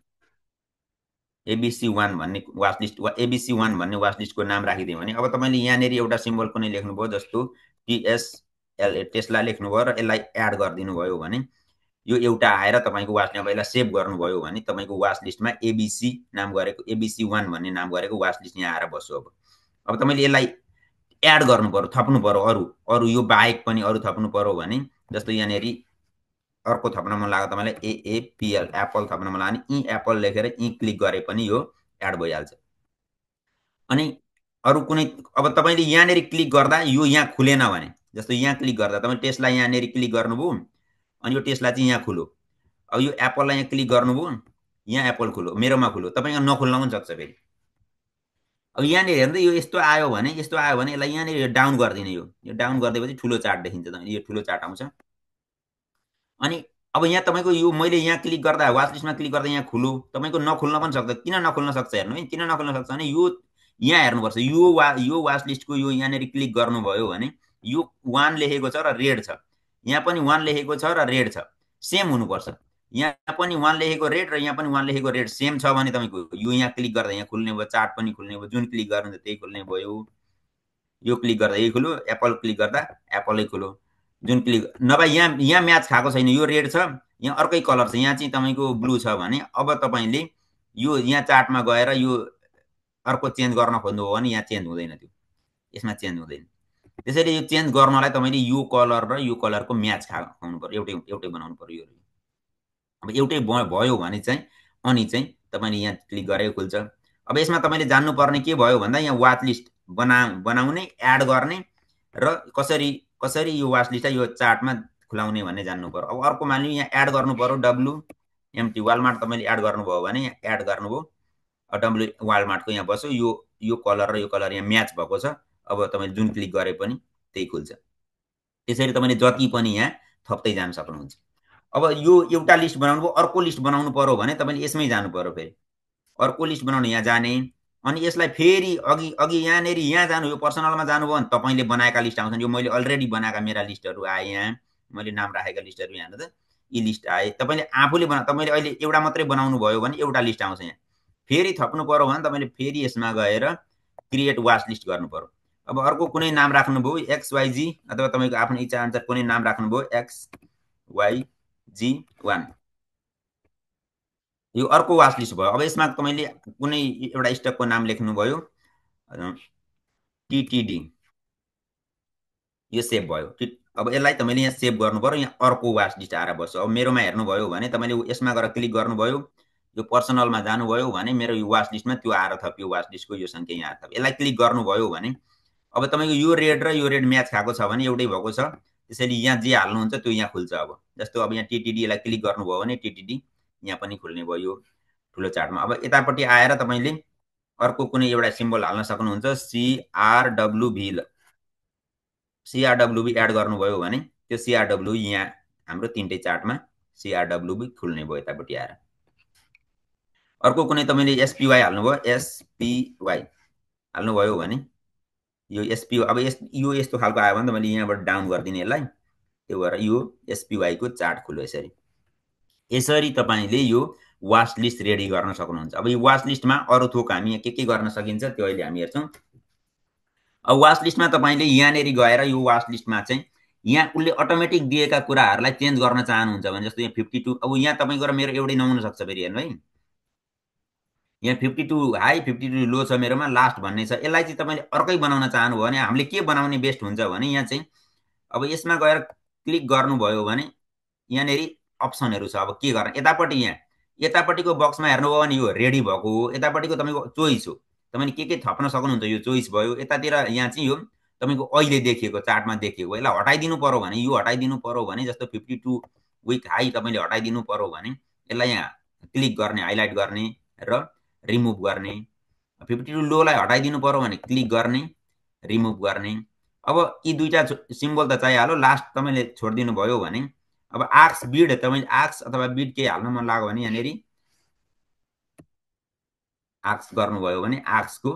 एबीसी 1 भन्ने वाच लिस्ट वा एबीसी 1 भन्ने वाच लिस्टको नाम राखिदिएँ भने अब तपाईँले यहाँनिर एउटा सिम्बल कुनै लेख्नुभयो, जस्तो टीएसएल टेस्ला लेख्नुभयो र यसलाई एड गरिदिनु भयो भने यो एउटा आएर तपाईँको वाच लिस्ट यसलाई सेभ गर्नुभयो भने तपाईँको वाच लिस्टमा एबीसी नाम गरेको एबीसी 1 भन्ने नाम गरेको वाच लिस्ट यहाँ आएर बस्यो। अब तपाईँले यसलाई एड गर्नु पर्यो, थप्नु पर्यो, अरू यो बाहेक पनि अरू थप्नु पर्यो भने जस्तो यहाँनिर अर्को थप्न मन लाग्यो तपाईँलाई एएपीएल एप्पल थप्न मन लाग्यो भने एप्पल लेखेर क्लिक गरे पनि यो एड भइहाल्छ। अनि अरू कुनै अब तपाईँले यहाँनिर क्लिक गर्दा यो यहाँ खुलेन भने जस्तो यहाँ क्लिक गर्दा तपाईँ टेस्ला यहाँनिर क्लिक गर्नुभयो अनि यो टेस्ला चाहिँ यहाँ खुल्यो। अब यो एप्पललाई यहाँ क्लिक गर्नुभयो, यहाँ एप्पल खुल्यो, मेरोमा खुल्यो, तपाईँको नखुल्न पनि सक्छ फेरि। अब यहाँनिर हेर्दै यो यस्तो आयो भने यसलाई यहाँनिर डाउन गरिदिने, यो डाउन गरिदिएपछि ठुलो चार्ट देखिन्छ, तपाईँले यो ठुलो चार्ट आउँछ। अनि अब यहाँ तपाईँको यो मैले यहाँ क्लिक गर्दा वाच लिस्टमा क्लिक गर्दा यहाँ खुल्यो, तपाईँको नखुल्न पनि सक्छ। किन नखुल्न सक्छ हेर्नु है, किन नखुल्न सक्छ भने यो यहाँ हेर्नुपर्छ, यो वाच लिस्टको यो यहाँनिर क्लिक गर्नुभयो भने यो 1 लेखेको छ र रेड छ, यहाँ पनि 1 लेखेको छ र रेड छ, सेम हुनुपर्छ। यहाँ पनि 1 लेखेको रेड र यहाँ पनि 1 लेखेको रेड सेम छ भने तपाईँको यो यहाँ क्लिक गर्दा यहाँ खुल्ने भयो, चार्ट पनि खुल्ने भयो, जुन क्लिक गर्नुहुन्छ त्यही खुल्ने भयो। यो क्लिक गर्दा यही खुल्यो, एप्पल क्लिक गर्दा एप्पलै खुल्यो, जुन क्लिक नभए यहाँ म्याच खाएको छैन, यो रेड छ, यहाँ अर्कै कलर छ, यहाँ चाहिँ तपाईँको ब्लू छ भने अब तपाईँले यो यहाँ चार्टमा गएर यो अर्को चेन्ज गर्न खोज्नुभयो भने यहाँ चेन्ज हुँदैन, त्यो यसमा चेन्ज हुँदैन। त्यसैले यो चेन्ज गर्नलाई तपाईँले यो कलर र यो कलरको म्याच खाउनु पर्यो, एउटै बनाउनु पर्यो। अब एउटै भयो भने चाहिँ अनि चाहिँ तपाईँले यहाँ क्लिक गरेको खुल्छ। अब यसमा तपाईँले जान्नुपर्ने के भयो भन्दा यहाँ वाच लिस्ट बनाउने, एड गर्ने र कसरी यो वाच लिस्टलाई यो चार्टमा खुलाउने भन्ने जान्नु पर्यो। अब अर्को मानिलिउँ यहाँ एड गर्नु पर्यो, WMT वालमार्ट तपाईँले एड गर्नुभयो भने यहाँ एड गर्नुभयो, W वालमार्टको यहाँ बस्यो, यो कलर र यो कलर यहाँ म्याच भएको छ। अब तपाईँले जुन क्लिक गरे पनि त्यही खुल्छ। त्यसरी तपाईँले जति पनि यहाँ थप्दै जान सक्नुहुन्छ। अब यो एउटा लिस्ट बनाउनु भयो, अर्को लिस्ट बनाउनु पर्यो भने तपाईँले यसमै जानु पर्यो, फेरि अर्को लिस्ट बनाउनु यहाँ जाने, अनि यसलाई फेरि अघि यहाँनिर यहाँ जानु, यो पर्सनलमा जानुभयो भने तपाईँले बनाएका लिस्ट आउँछन्। यो मैले अलरेडी बनाएका मेरा लिस्टहरू आए, यहाँ मैले नाम राखेका लिस्टहरू यहाँ त यी लिस्ट आए। तपाईँले आफूले तपाईँले अहिले एउटा मात्रै बनाउनु भयो भने एउटा लिस्ट आउँछ। यहाँ फेरि थप्नु पर्यो भने तपाईँले फेरि यसमा गएर क्रिएट वाच लिस्ट गर्नु पर्यो। अब अर्को कुनै नाम राख्नुभयो XYZ अथवा तपाईँको आफ्नो इच्छा अनुसार कुनै नाम राख्नुभयो XYG1, यो अर्को वाच लिस्ट भयो। अब यसमा तपाईँले कुनै एउटा स्टकको नाम लेख्नुभयो, TTD, यो सेभ भयो। अब यसलाई तपाईँले यहाँ सेभ गर्नु पर्यो, यहाँ अर्को वाच लिस्ट आएर बस्छ। अब मेरोमा हेर्नुभयो भने तपाईँले यसमा गएर क्लिक गर्नुभयो, यो पर्सनलमा जानुभयो भने मेरो यो वाच लिस्टमा त्यो आएर थप्यो, वाच लिस्टको यो सङ्ख्या यहाँ आएर थप्यो। यसलाई क्लिक गर्नुभयो भने अब तपाईँको यो रेड र यो रेड म्याच खाएको छ भने एउटै भएको छ, त्यसैले यहाँ जे हाल्नुहुन्छ त्यो यहाँ खुल्छ। अब जस्तो अब यहाँ TTD लाई क्लिक गर्नुभयो भने TTD यहाँ पनि खुल्ने भयो यो ठुलो चार्टमा। अब यतापट्टि आएर तपाईँले अर्को कुनै एउटा सिम्बल हाल्न सक्नुहुन्छ, CRWB एड गर्नुभयो भने त्यो CRWB यहाँ हाम्रो तिनटै चार्टमा CRWB खुल्ने भयो यतापट्टि आएर। अर्को कुनै तपाईँले SPY हाल्नुभयो, SPY हाल्नुभयो भने यो SPY, अब यो यस्तो खालको आयो भने तपाईँले यहाँबाट डाउन गरिदिने यसलाई, त्यो भएर यो SPY को चार्ट खुल्यो। यसरी तपाईँले यो वाच लिस्ट रेडी गर्न सक्नुहुन्छ। अब यो वाच लिस्टमा अरू थोक हामी के गर्न सकिन्छ त्यो अहिले हामी हेर्छौँ। अब वाच लिस्टमा तपाईँले यहाँनिर गएर यो वाच लिस्टमा चाहिँ यहाँ उसले अटोमेटिक दिएका कुराहरूलाई चेन्ज गर्न चाहनुहुन्छ भने जस्तो यहाँ 52 अब यहाँ तपाईँको र मेरो एउटै नहुन सक्छ फेरि हेर्नु है यहाँ 52 हाई 52 लो छ मेरोमा लास्ट भन्ने छ यसलाई चाहिँ तपाईँले अर्कै बनाउन चाहनुभयो भने हामीले के बनाउने बेस्ट हुन्छ भने यहाँ चाहिँ अब यसमा गएर क्लिक गर्नुभयो भने यहाँनिर अप्सनहरू छ अब के गर्ने यतापट्टि यहाँ यतापट्टिको बक्समा हेर्नुभयो भने यो रेडी भएको हो यतापट्टिको तपाईँको चोइस हो तपाईँले के थप्न सक्नुहुन्छ यो चोइस भयो यतातिर यहाँ चाहिँ यो तपाईँको अहिले देखिएको चार्टमा देखिएको यसलाई हटाइदिनु पर्यो भने यो हटाइदिनु पर्यो भने जस्तो 52 विक हाई तपाईँले हटाइदिनु पर्यो भने यसलाई यहाँ क्लिक गर्ने हाइलाइट गर्ने र रिमुभ गर्ने 52 लोलाई हटाइदिनु पर्यो भने क्लिक गर्ने रिमुभ गर्ने अब यी दुईटा सिम्बल त चाहिहाल्यो लास्ट तपाईँले छोडिदिनु भयो भने अब आक्स बिड तपाईँले आक्स अथवा बिड केही हाल्न मन लाग्यो भने यहाँनिर आक्स गर्नुभयो भने आक्सको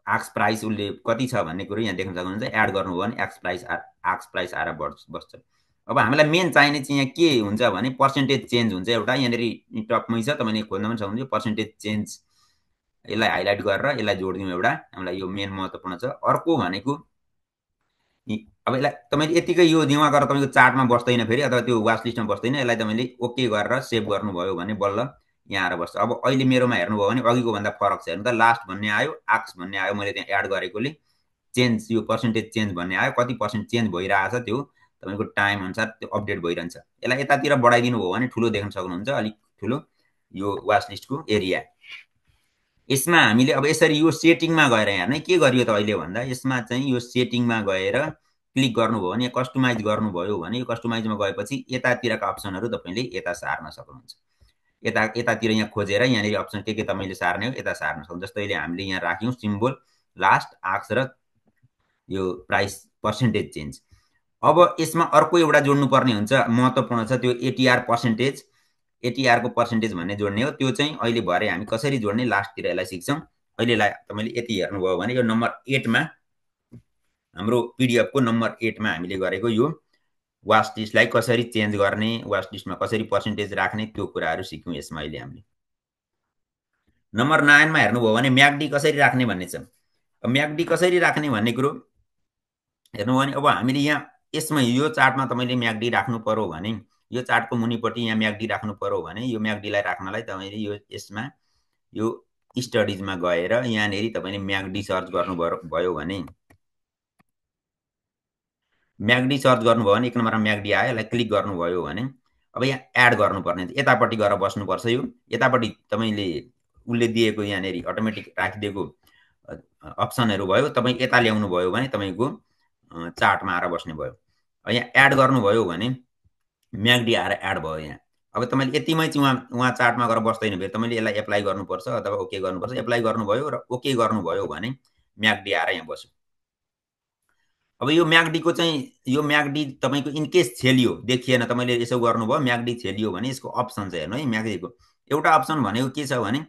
आक्स प्राइस उसले कति छ भन्ने कुरो यहाँ देख्न सक्नुहुन्छ एड गर्नुभयो भने आक्स प्राइस आएर बस्छ अब हामीलाई मेन चाहिने चाहिँ यहाँ के हुन्छ भने पर्सेन्टेज चेन्ज हुन्छ एउटा यहाँनिर टपमै छ तपाईँले खोज्न पनि सक्नुहुन्छ पर्सेन्टेज चेन्ज यसलाई हाइलाइट गरेर यसलाई जोडिदिउँ एउटा हामीलाई यो मेन महत्त्वपूर्ण छ अर्को भनेको अब यसलाई तपाईँले यतिकै यो दिउँमा गरेर तपाईँको चार्टमा बस्दैन फेरि अथवा त्यो वाच लिस्टमा बस्दैन यसलाई तपाईँले ओके गरेर सेभ गर्नुभयो भने बल्ल यहाँ आएर बस्छ अब अहिले मेरोमा हेर्नुभयो भने अघिको भन्दा फरक छ हेर्नु त लास्ट भन्ने आयो आक्स भन्ने आयो मैले त्यहाँ एड गरेकोले चेन्ज यो पर्सेन्टेज चेन्ज भन्ने आयो कति पर्सेन्ट चेन्ज भइरहेछ त्यो तपाईँको टाइम अनुसार त्यो अपडेट भइरहन्छ यसलाई यतातिर बढाइदिनु भयो भने ठुलो देख्न सक्नुहुन्छ अलिक ठुलो यो वाच लिस्टको एरिया यसमा हामीले अब यसरी यो सेटिङमा गएर हेर्ने के गरियो त अहिले भन्दा यसमा चाहिँ यो सेटिङमा गएर क्लिक गर्नुभयो भने कस्टमाइज गर्नुभयो भने यो कस्टमाइजमा गएपछि यतातिरका अप्सनहरू तपाईँले यता सार्न सक्नुहुन्छ यतातिर यहाँ खोजेर यहाँनिर अप्सन के तपाईँले सार्ने हो यता सार्न सक्नुहुन्छ जस्तो अहिले हामीले यहाँ राख्यौँ सिम्बल लास्ट आक्स र यो प्राइस पर्सेन्टेज चेन्ज अब यसमा अर्को एउटा जोड्नुपर्ने हुन्छ महत्त्वपूर्ण छ त्यो एटिआर पर्सेन्टेज एटिआरको पर्सेन्टेज भन्ने जोड्ने हो त्यो चाहिँ अहिले भरे हामी कसरी जोड्ने लास्टतिर यसलाई सिक्छौँ अहिलेलाई तपाईँले यति हेर्नुभयो भने यो नम्बर 8मा हाम्रो पिडिएफको नम्बर 8मा हामीले गरेको यो वाच लिस्टलाई कसरी चेन्ज गर्ने वाच लिस्टमा कसरी पर्सेन्टेज राख्ने त्यो कुराहरू सिक्यौँ यसमा अहिले हामीले नम्बर 9मा हेर्नुभयो भने म्याकडी कसरी राख्ने भन्ने छ म्याकडी कसरी राख्ने भन्ने कुरो हेर्नुभयो भने अब हामीले यहाँ यसमा यो चार्टमा तपाईँले म्याकडी राख्नु पर्यो भने यो चार्टको मुनिपट्टि यहाँ म्याकडी राख्नु पर्यो भने यो म्याकडीलाई राख्नलाई तपाईँले यो यसमा यो स्टडिजमा गएर यहाँनिर तपाईँले म्याकडी सर्च गर्नुभयो भने म्याकडी सर्च गर्नुभयो भने 1 नम्बरमा म्याकडी आयो यसलाई क्लिक गर्नुभयो भने अब यहाँ एड गर्नुपर्ने यतापट्टि गएर बस्नुपर्छ यो यतापट्टि तपाईँले उसले दिएको यहाँनिर अटोमेटिक राखिदिएको अप्सनहरू भयो तपाईँ यता ल्याउनु भयो भने तपाईँको चार्टमा आएर बस्ने भयो यहाँ एड गर्नुभयो भने म्याकडी आएर एड भयो यहाँ अब तपाईँले यतिमै चाहिँ उहाँ चार्टमा गएर बस्दैन फेरि तपाईँले यसलाई एप्लाई गर्नुपर्छ अथवा ओके गर्नुपर्छ एप्लाई गर्नुभयो र ओके गर्नुभयो भने म्याकडी आएर यहाँ बस्यो अब यो म्याकडीको चाहिँ यो म्याकडी तपाईँको इनकेस छेलियो देखिएन तपाईँले यसो गर्नुभयो म्याकडी छेलियो भने यसको अप्सन छ हेर्नु है म्याकडीको एउटा अप्सन भनेको के छ भने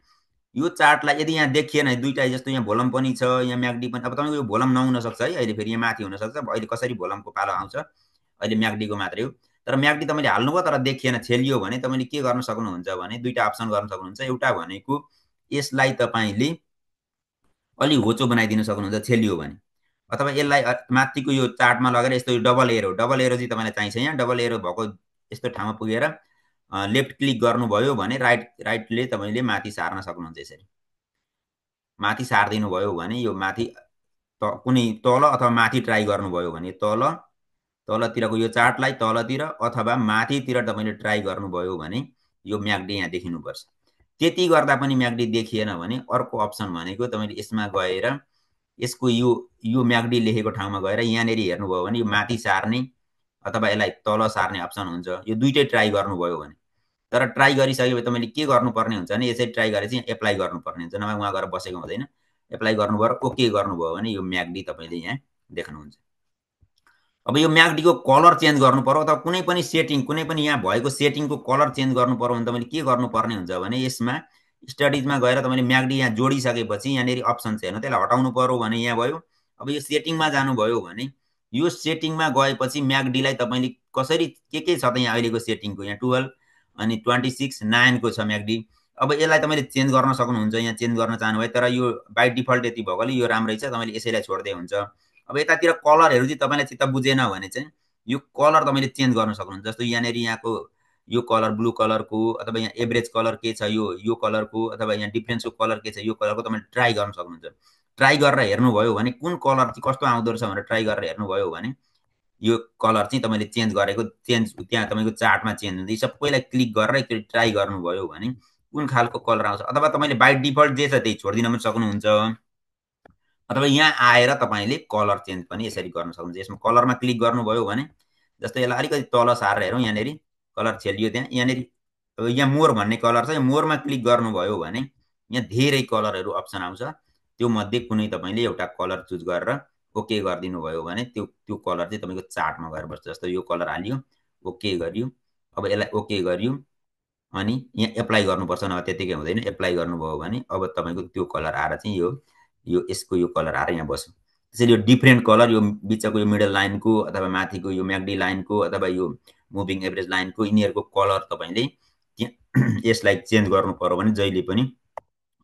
यो चार्टलाई यदि यहाँ देखिएन दुईटा जस्तो यहाँ भोलम पनि छ यहाँ म्याकडी पनि अब तपाईँको यो भोलम नहुन सक्छ है अहिले फेरि यहाँ माथि हुनसक्छ अहिले कसरी भोलमको पालो आउँछ अहिले म्याकडीको मात्रै हो तर म्याकडी तपाईँले हाल्नुभयो तर देखिएन छेलियो भने तपाईँले के गर्न सक्नुहुन्छ भने दुईटा अप्सन गर्न सक्नुहुन्छ एउटा भनेको यसलाई तपाईँले अलि होचो बनाइदिन सक्नुहुन्छ छेलियो भने अथवा यसलाई माथिको यो चार्टमा लगेर यस्तो डबल एरो चाहिँ तपाईँलाई चाहिन्छ यहाँ डबल एरो भएको यस्तो ठाउँमा पुगेर लेफ्ट क्लिक गर्नुभयो भने राइटले तपाईँले माथि सार्न सक्नुहुन्छ यसरी माथि सारिदिनु भयो भने यो माथि कुनै तल अथवा माथि ट्राई गर्नुभयो भने तलतिरको यो चार्टलाई तलतिर अथवा माथितिर तपाईँले ट्राई गर्नुभयो भने यो म्याकडी यहाँ देखिनुपर्छ त्यति गर्दा पनि म्याकडी देखिएन भने अर्को अप्सन भनेको तपाईँले यसमा गएर यसको यो म्याकडी लेखेको ठाउँमा गएर यहाँनिर हेर्नुभयो भने यो माथि सार्ने अथवा यसलाई तल सार्ने अप्सन हुन्छ यो दुईटै ट्राई गर्नुभयो भने तर ट्राई गरिसकेपछि तपाईँले के गर्नुपर्ने हुन्छ भने यसरी ट्राई गरेर चाहिँ एप्लाई गर्नुपर्ने हुन्छ नभए उहाँ गएर बसेको हुँदैन एप्लाई गर्नुभयो ओके गर्नुभयो भने यो म्याकडी तपाईँले यहाँ देख्नुहुन्छ अब यो म्याकडीको कलर चेन्ज गर्नु पर्यो अथवा कुनै पनि सेटिङ कुनै पनि यहाँ भएको सेटिङको कलर चेन्ज गर्नु पर्यो भने तपाईँले के गर्नुपर्ने हुन्छ भने यसमा स्टडिजमा गएर तपाईँले म्याकडी यहाँ जोडिसकेपछि यहाँनिर अप्सन छ हेर्नु त्यसलाई हटाउनु पर्यो भने यहाँ भयो अब यो सेटिङमा जानुभयो भने यो सेटिङमा गएपछि म्याकडीलाई तपाईँले कसरी के छ त यहाँ अहिलेको सेटिङको यहाँ 12 अनि 26 9 को छ म्याकडी अब यसलाई तपाईँले चेन्ज गर्न सक्नुहुन्छ, यहाँ चेन्ज गर्न चाहनुभयो, तर यो बाई डिफल्ट यति भएकोले यो राम्रै छ, तपाईँले यसैलाई छोड्दै हुन्छ। अब यतातिर कलरहरू चाहिँ तपाईँलाई चित्त बुझेन भने चाहिँ यो कलर तपाईँले चेन्ज गर्न सक्नुहुन्छ। जस्तो यहाँनिर यहाँको यो कलर ब्लू कलरको, अथवा यहाँ एभरेज कलर के छ यो कलरको, अथवा यहाँ डिफ्रेन्सको कलर के छ यो कलरको तपाईँले ट्राई गर्न सक्नुहुन्छ। ट्राई गरेर हेर्नुभयो भने कुन कलर चाहिँ कस्तो आउँदो रहेछ भनेर ट्राई गरेर हेर्नुभयो भने यो कलर चाहिँ तपाईँले चेन्ज गरेको त्यहाँ तपाईँको चार्टमा चेन्ज हुन्छ। यी सबैलाई क्लिक गरेर एकचोटि ट्राई गर्नुभयो भने कुन खालको कलर आउँछ, अथवा तपाईँले बाई डिफल्ट जे छ त्यही छोडिदिन पनि सक्नुहुन्छ, अथवा यहाँ आएर तपाईँले कलर चेन्ज पनि यसरी गर्न सक्नुहुन्छ। यसमा कलरमा क्लिक गर्नुभयो भने जस्तो यसलाई अलिकति तल सारेर हेरौँ, यहाँनिर कलर छेलियो त्यहाँ, यहाँनिर अब यहाँ मोर भन्ने कलर छ, मोरमा क्लिक गर्नुभयो भने यहाँ धेरै कलरहरू अप्सन आउँछ। त्यो मध्ये कुनै तपाईँले एउटा कलर चुज गरेर ओके गरिदिनु भयो भने त्यो कलर चाहिँ तपाईँको चार्टमा गएर बस्छ। जस्तो यो कलर हाल्यो, ओके गरियो, अब यसलाई ओके गरियो, अनि यहाँ एप्लाई गर्नुपर्छ, नभए त्यतिकै हुँदैन। एप्लाई गर्नुभयो भने अब तपाईँको त्यो कलर आएर चाहिँ यसको यो कलर आएर यहाँ बस्यो। त्यसैले यो डिफ्रेन्ट कलर, यो बिचको यो मिडल लाइनको, अथवा माथिको यो म्याकडी लाइनको, अथवा यो मुभिङ एभरेज लाइनको, यिनीहरूको कलर तपाईँले त्यहाँ यसलाई चेन्ज गर्नु पर्यो भने जहिले पनि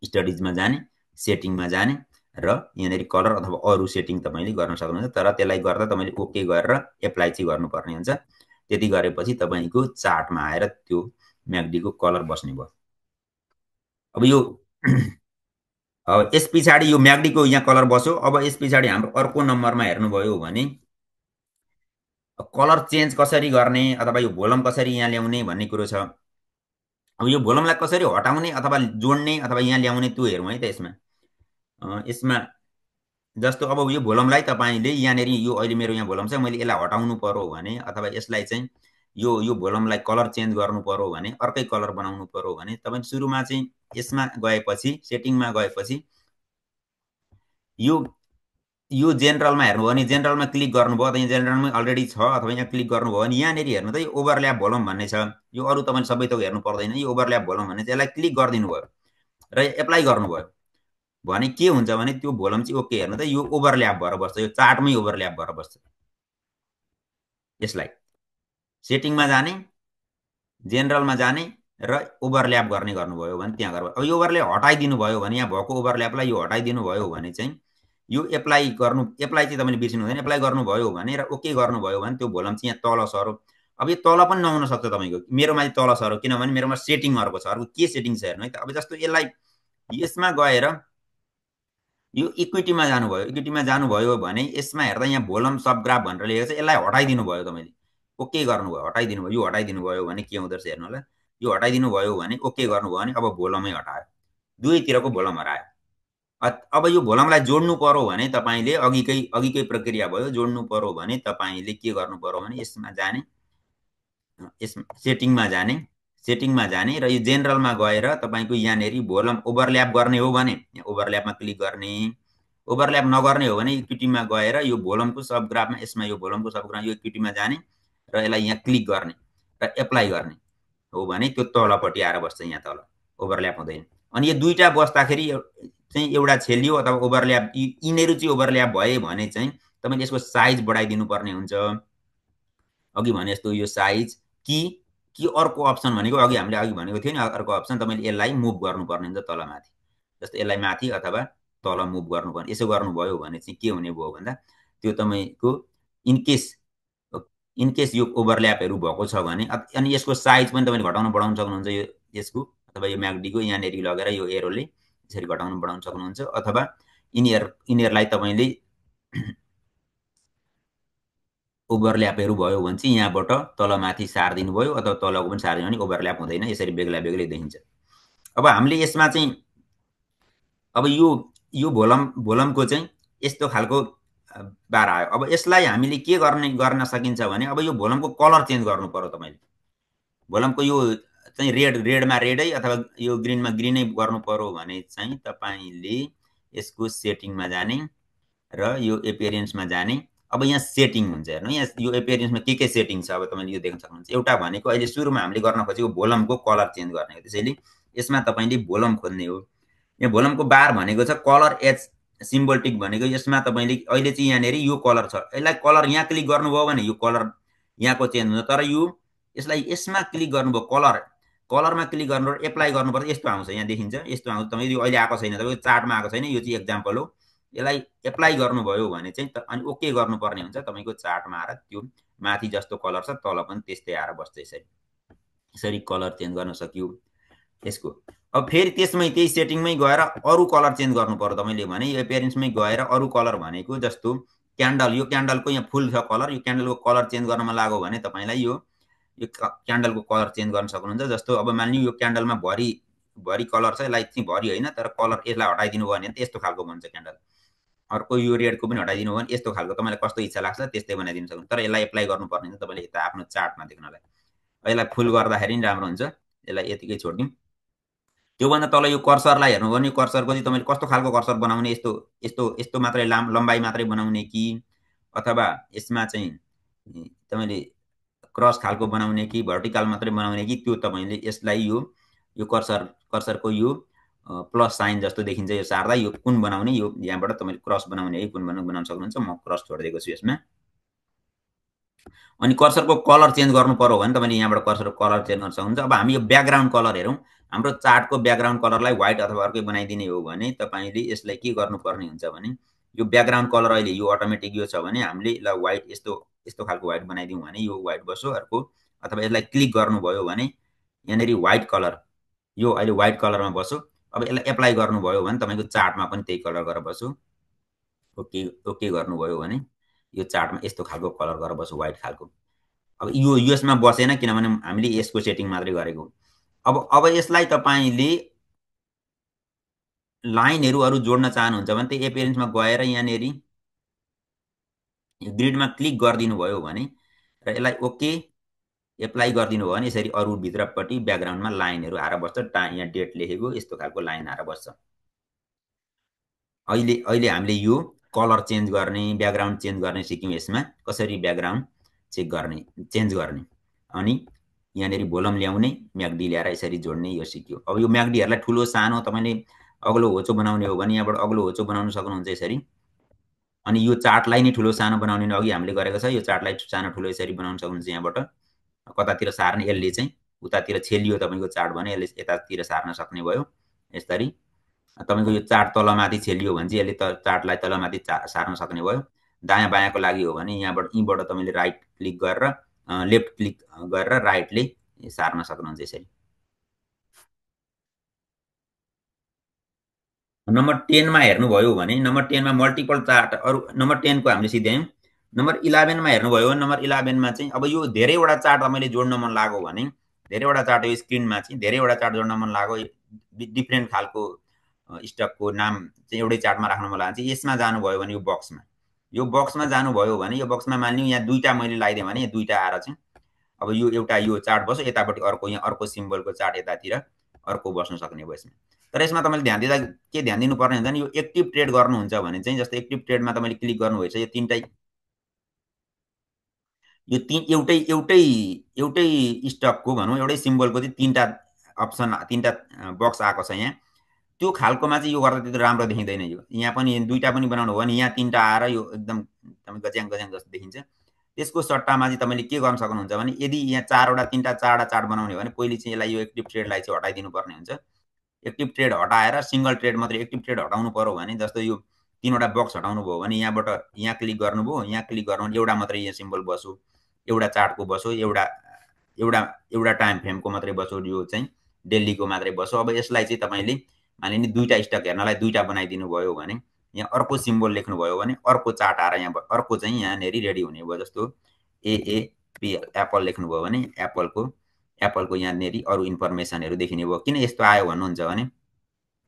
स्टडिजमा जाने, सेटिङमा जाने र यहाँनिर कलर अथवा अरू सेटिङ तपाईँले गर्न सक्नुहुन्छ। तर त्यसलाई गर्दा तपाईँले ओके गरेर एप्लाई चाहिँ गर्नुपर्ने हुन्छ। त्यति गरेपछि तपाईँको चार्टमा आएर त्यो म्याकडीको कलर बस्ने भयो। अब यो अब यस पछाडि यो म्याकडीको यहाँ कलर बस्यो। अब यस पछाडि हाम्रो अर्को नम्बरमा हेर्नुभयो भने कलर चेन्ज कसरी गर्ने अथवा यो भोलम कसरी यहाँ ल्याउने भन्ने कुरो छ। अब यो भोलमलाई कसरी हटाउने अथवा जोड्ने अथवा यहाँ ल्याउने त्यो हेरौँ है त। यसमा जस्तो अब यो भोलमलाई तपाईँले यहाँनिर यो अहिले मेरो यहाँ भोलम छ, मैले यसलाई हटाउनु पर्यो भने अथवा यसलाई चाहिँ यो भोलमलाई कलर चेन्ज गर्नु पर्यो भने, अर्कै कलर बनाउनु पर्यो भने तपाईँ सुरुमा चाहिँ यसमा गएपछि, सेटिङमा गएपछि यो जेनरलमा हेर्नुभयो भने जेनरलमा क्लिक गर्नुभयो त यहाँ जेनरलमा अलरेडी छ, अथवा यहाँ क्लिक गर्नुभयो भने यहाँनिर हेर्नु त यो ओभरल्याप भोलम भन्ने छ। यो अरू तपाईँले सबै थोक हेर्नु पर्दैन, यो ओभरल्याप भोलम भन्ने चाहिँ यसलाई क्लिक गरिदिनु भयो र एप्लाई गर्नुभयो भने के हुन्छ भने त्यो भोलम चाहिँ ओके हेर्नु त यो ओभरल्याप भएर बस्छ, यो चार्टमै ओभरल्याप भएर बस्छ। यसलाई सेटिङमा जाने, जेनरलमा जाने र ओभरल्याप गर्ने गर्नुभयो भने त्यहाँ गएर अब यो ओभरल्याप हटाइदिनु भयो भने, यहाँ भएको ओभरल्यापलाई यो हटाइदिनु भयो भने चाहिँ यो एप्लाई चाहिँ तपाईँले बिर्सिनु हुँदैन। एप्लाई गर्नुभयो भने र ओके गर्नुभयो भने त्यो भोलम चाहिँ यहाँ तल सरो। अब यो तल पनि नहुन सक्छ तपाईँको, मेरोमा चाहिँ तल सरो, किनभने मेरोमा सेटिङ अर्को छ। अर्को के सेटिङ छ हेर्नु है त। अब जस्तो यसलाई यसमा गएर यो इक्विटीमा जानुभयो, इक्विटीमा जानुभयो भने यसमा हेर्दा यहाँ भोलम सबग्राफ भनेर लेखेको छ, यसलाई हटाइदिनु भयो तपाईँले, ओके गर्नुभयो, हटाइदिनु भयो। यो हटाइदिनु भयो भने के हुँदो रहेछ हेर्नु होला। यो हटाइदिनु भयो भने ओके गर्नुभयो भने अब भोलमै हटायो, दुवैतिरको भोलम हरायो। अब यो भोलमलाई जोड्नु पर्यो भने तपाईँले अघिकै प्रक्रिया भयो। जोड्नु पर्यो भने तपाईँले के गर्नु पर्यो भने यसमा जाने, सेटिङमा जाने र यो जेनरलमा गएर तपाईँको यहाँनिर भोलम ओभरल्याप गर्ने हो भने यहाँ ओभरल्यापमा क्लिक गर्ने, ओभरल्याप नगर्ने हो भने इक्विटीमा गएर यो भोलमको सबग्राफमा, यसमा यो भोलमको सबग्राफ यो इक्विटीमा जाने र यसलाई यहाँ क्लिक गर्ने र एप्लाई गर्ने हो भने त्यो तलपट्टि आएर बस्छ, यहाँ तल ओभरल्याप हुँदैन। अनि यो दुईटा बस्दाखेरि चाहिँ एउटा छेलियो अथवा ओभरल्याप, यिनीहरू चाहिँ ओभरल्याप भए भने चाहिँ तपाईँले यसको साइज बढाइदिनु पर्ने हुन्छ। अघि भने जस्तो यो साइज कि अर्को अप्सन भनेको हामीले अघि भनेको थियो नि, अर्को अप्सन तपाईँले यसलाई मुभ गर्नुपर्ने हुन्छ तल माथि। जस्तो यसलाई माथि अथवा तल मुभ गर्नुपर्ने। यसो गर्नुभयो भने चाहिँ के हुने भयो भन्दा त्यो तपाईँको इनकेस यो ओभरल्यापहरू भएको छ भने अनि यसको साइज पनि तपाईँले घटाउन बढाउन सक्नुहुन्छ यसको, अथवा यो म्याकडीको यहाँनिर लगेर यो एरोले यसरी घटाउन बढाउन सक्नुहुन्छ। अथवा यिनीहरूलाई तपाईँले ओभरल्यापहरू भयो भने चाहिँ यहाँबाट तलमाथि सारिदिनु भयो, अथवा तलको पनि सारिदिनु भने ओभरल्याप हुँदैन, यसरी बेग्ला बेग्लै देखिन्छ। अब हामीले यसमा चाहिँ अब यो भोलमको चाहिँ यस्तो खालको बार आयो। अब यसलाई हामीले के गर्न सकिन्छ भने अब यो भोलमको कलर चेन्ज गर्नु पर्यो तपाईँले। भोलमको यो चाहिँ रेडमा रेडै अथवा यो ग्रिनमा ग्रिनै गर्नु पर्यो भने चाहिँ तपाईँले यसको सेटिङमा जाने र यो एपियरेन्समा जाने। अब यहाँ सेटिङ हुन्छ, हेर्नु यहाँ यो एपियरेन्समा के सेटिङ छ अब तपाईँले यो देख्न सक्नुहुन्छ। एउटा भनेको अहिले सुरुमा हामीले गर्न खोजेको भोलमको कलर चेन्ज गर्ने हो, त्यसैले यसमा तपाईँले भोलम खोज्ने हो। यहाँ भोलमको बार भनेको छ कलर एच सिम्बोल भनेको, यसमा तपाईँले अहिले चाहिँ यहाँनिर यो कलर छ, यसलाई कलर यहाँ क्लिक गर्नुभयो भने यो कलर यहाँको चेन्ज हुन्छ। तर यसलाई यसमा क्लिक गर्नुभयो कलर कलरमा क्लिक गर्नु र एप्लाई गर्नुपर्छ। यस्तो आउँछ, यहाँ देखिन्छ, यस्तो आउँछ। तपाईँ यो अहिले आएको छैन, तपाईँको चार्टमा आएको छैन, यो चाहिँ एक्जाम्पल हो। यसलाई एप्लाई गर्नुभयो भने चाहिँ अनि ओके गर्नुपर्ने हुन्छ। तपाईँको चार्टमा आएर त्यो माथि जस्तो कलर छ तल पनि त्यस्तै आएर बस्छ। यसरी यसरी कलर चेन्ज गर्न सकियो यसको। अब फेरि त्यसमै त्यही सेटिङमै गएर अरू कलर चेन्ज गर्नु पर्यो तपाईँले भने यो एपियरेन्समै गएर अरू कलर भनेको जस्तो क्यान्डल, यो क्यान्डलको यहाँ फुल छ कलर, यो क्यान्डलको कलर चेन्ज गर्नमा लाग्यो भने तपाईँलाई यो क्यान्डलको कलर चेन्ज गर्न सक्नुहुन्छ। जस्तो अब मान्यो यो क्यान्डलमा भरि कलर छ, यसलाई चाहिँ भरि होइन तर कलर यसलाई हटाइदिनु भयो भने यस्तो खालको बन्छ क्यान्डल। अर्को यो रेडको पनि हटाइदिनु भयो भने यस्तो खालको तपाईँलाई कस्तो इच्छा लाग्छ त्यस्तै बनाइदिनु सक्नुहुन्छ। तर यसलाई एप्लाई गर्नुपर्ने हुन्छ तपाईँले यता आफ्नो चार्टमा देख्नलाई। यसलाई फुल गर्दाखेरि पनि राम्रो हुन्छ। यसलाई यतिकै छोडिदिउँ। त्योभन्दा तल यो कर्सरलाई हेर्नु भने कर्सरको चाहिँ तपाईँले कस्तो खालको कर्सर बनाउने, यस्तो यस्तो यस्तो मात्रै लम्बाइ मात्रै बनाउने कि अथवा यसमा चाहिँ तपाईँले क्रस खालको बनाउने कि भर्टिकल मात्रै बनाउने कि त्यो तपाईँले यसलाई यो कर्सरको यो प्लस साइन जस्तो देखिन्छ यो सार्दा यो कुन बनाउने, यो यहाँबाट तपाईँले क्रस बनाउने है कुन बनाउन सक्नुहुन्छ। म क्रस छोडिदिएको छु यसमा। अनि कर्सरको कलर चेन्ज गर्नु पर्यो भने तपाईँले यहाँबाट कर्सरको कलर चेन्ज गर्न सक्नुहुन्छ। अब हामी यो ब्याकग्राउन्ड कलर हेरौँ। हाम्रो चार्टको ब्याकग्राउन्ड कलरलाई व्हाइट अथवा अर्कै बनाइदिने हो भने तपाईँले यसलाई के गर्नुपर्ने हुन्छ भने यो ब्याकग्राउन्ड कलर अहिले यो अटोमेटिक यो छ भने हामीले यसलाई व्हाइट यस्तो यस्तो खालको व्हाइट बनाइदिउँ भने यो व्हाइट बस्यो। अर्को अथवा यसलाई क्लिक गर्नुभयो भने यहाँनिर व्हाइट कलर यो अहिले व्हाइट कलरमा बस्यो। अब यसलाई एप्लाई गर्नुभयो भने तपाईँको चार्टमा पनि त्यही कलर गरेर बस्यो। ओके ओके गर्नुभयो भने यो चार्टमा यस्तो खालको कलर गरेर बस्यो व्हाइट खालको। अब यो यसमा बसेन किनभने हामीले यसको सेटिङ मात्रै गरेको। अब यसलाई तपाईँले लाइनहरू अरू जोड्न चाहनुहुन्छ भने त्यही एपियरेन्समा गएर यहाँनिर ग्रिडमा क्लिक गरिदिनु भयो भने र यसलाई ओके एप्लाई गरिदिनु भयो भने यसरी अरू भित्रपट्टि ब्याकग्राउन्डमा लाइनहरू आएर बस्छ। यहाँ डेट लेखेको यस्तो खालको लाइन आएर बस्छ। अहिले हामीले यो कलर चेन्ज गर्ने ब्याकग्राउन्ड चेन्ज गर्ने सिक्यौँ। यसमा कसरी ब्याकग्राउन्ड चेन्ज गर्ने अनि यहाँनिर भोलम ल्याउने म्यागडी ल्याएर यसरी जोड्ने यो सिक्यो। अब यो म्यागडीहरूलाई ठुलो सानो तपाईँले अग्लो होचो बनाउने हो भने यहाँबाट अग्लो होचो बनाउन सक्नुहुन्छ यसरी। अनि यो चार्टलाई नै ठुलो सानो बनाउने अघि हामीले गरेको छ, यो चार्टलाई सानो ठुलो यसरी बनाउन सक्नुहुन्छ। यहाँबाट कतातिर सार्ने यसले चाहिँ उतातिर छेलियो तपाईँको चार्ट भने यसले यतातिर सार्न सक्ने भयो। यसरी तपाईँको यो चार्ट तलमाथि छेलियो भने चाहिँ यसले चार्टलाई तलमाथि सार्न सक्ने भयो। दायाँ बायाँको लागि हो भने यहीँबाट तपाईँले राइट क्लिक गरेर लेफ्ट क्लिक गरेर राइटले सार्न सक्नुहुन्छ यसरी। नम्बर 10 मा हेर्नुभयो भने नम्बर 10 मा मल्टिपल चार्ट अरू नम्बर 10 को हामीले सिध्यायौँ। नम्बर 11 मा हेर्नुभयो भने नम्बर 11 मा चाहिँ अब यो धेरैवटा चार्ट तपाईँले जोड्न मन लाग्यो भने धेरैवटा चार्ट यो स्क्रिनमा चाहिँ धेरैवटा चार्ट जोड्न मन लाग्यो, डिफ्रेन्ट खालको स्टकको नाम चाहिँ एउटै चार्टमा राख्न मन लाग्यो चाहिँ यसमा जानुभयो भने यो बक्समा जानुभयो भने यो बक्समा मान्यौँ यहाँ दुईवटा मैले लगाइदिएँ भने दुईवटा आएर चाहिँ अब यो एउटा यो चार्ट बस्यो, यतापट्टि अर्को यहाँ अर्को सिम्बलको चार्ट यतातिर अर्को बस्न सक्ने भयो यसमा। तर यसमा तपाईँले ध्यान दिँदा के ध्यान दिनुपर्ने हुन्छ नि यो एक्टिभ ट्रेड गर्नुहुन्छ भने चाहिँ जस्तो एक्टिभ ट्रेडमा तपाईँले क्लिक गर्नुभएछ यो तीनटै यो एउटै स्टकको भनौँ एउटै सिम्बलको चाहिँ तीनटा अप्सन तीनटा बक्स आएको छ यहाँ। त्यो खालकोमा चाहिँ यो गर्दा त्यति राम्रो देखिँदैन। यो यहाँ पनि दुईवटा पनि बनाउनु हो भने यहाँ तीनटा आएर यो एकदम गज्याङ गज्याङ जस्तो देखिन्छ। त्यसको सट्टामा चाहिँ तपाईँले के गर्न सक्नुहुन्छ भने यदि यहाँ चारवटा चार्ट बनाउने हो भने पहिले चाहिँ यसलाई यो एक्टिभ ट्रेडलाई चाहिँ हटाइदिनु पर्ने हुन्छ। एक्टिभ ट्रेड हटाएर सिङ्गल ट्रेड मात्रै एक्टिभ ट्रेड हटाउनु पर्यो भने जस्तो यो तीनवटा बक्स हटाउनु भयो भने यहाँबाट यहाँ क्लिक गर्नुभयो, यहाँ क्लिक गर्नु एउटा मात्रै यहाँ सिम्बल बस्यो, एउटा चार्टको बस्यो, एउटा टाइम फ्रेमको मात्रै बस्यो, यो चाहिँ डेलीको मात्रै बस्यो। अब यसलाई चाहिँ तपाईँले माने नि दुईवटा स्टक हेर्नलाई दुईवटा बनाइदिनु भयो भने यहाँ अर्को सिम्बल लेख्नुभयो भने अर्को चार्ट आएर यहाँ अर्को चाहिँ यहाँनिर रेडी हुने भयो। जस्तो एएपी एप्पल लेख्नुभयो भने एप्पलको यहाँनिर अरू इन्फर्मेसनहरू देखिने भयो। किन यस्तो आयो भन्नुहुन्छ भने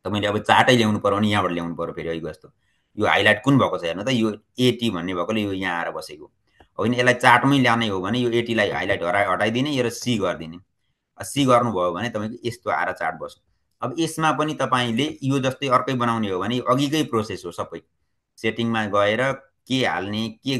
तपाईँले अब चार्टै ल्याउनु पर्यो भने यहाँबाट ल्याउनु पर्यो। फेरि अहिले जस्तो यो हाइलाइट कुन भएको छ हेर्नु त, यो एटी भन्ने भएकोले यो यहाँ आएर बसेको होइन। यसलाई चार्टमै ल्याउने हो भने यो एटीलाई हाइलाइट हटाइदिने यो सी गरिदिने। सी गर्नुभयो भने तपाईँको यस्तो आएर चार्ट बस्यो। अब यसमा पनि तपाईँले यो जस्तै अर्कै बनाउने हो भने अघिकै प्रोसेस हो सबै। सेटिङमा गएर के हाल्ने के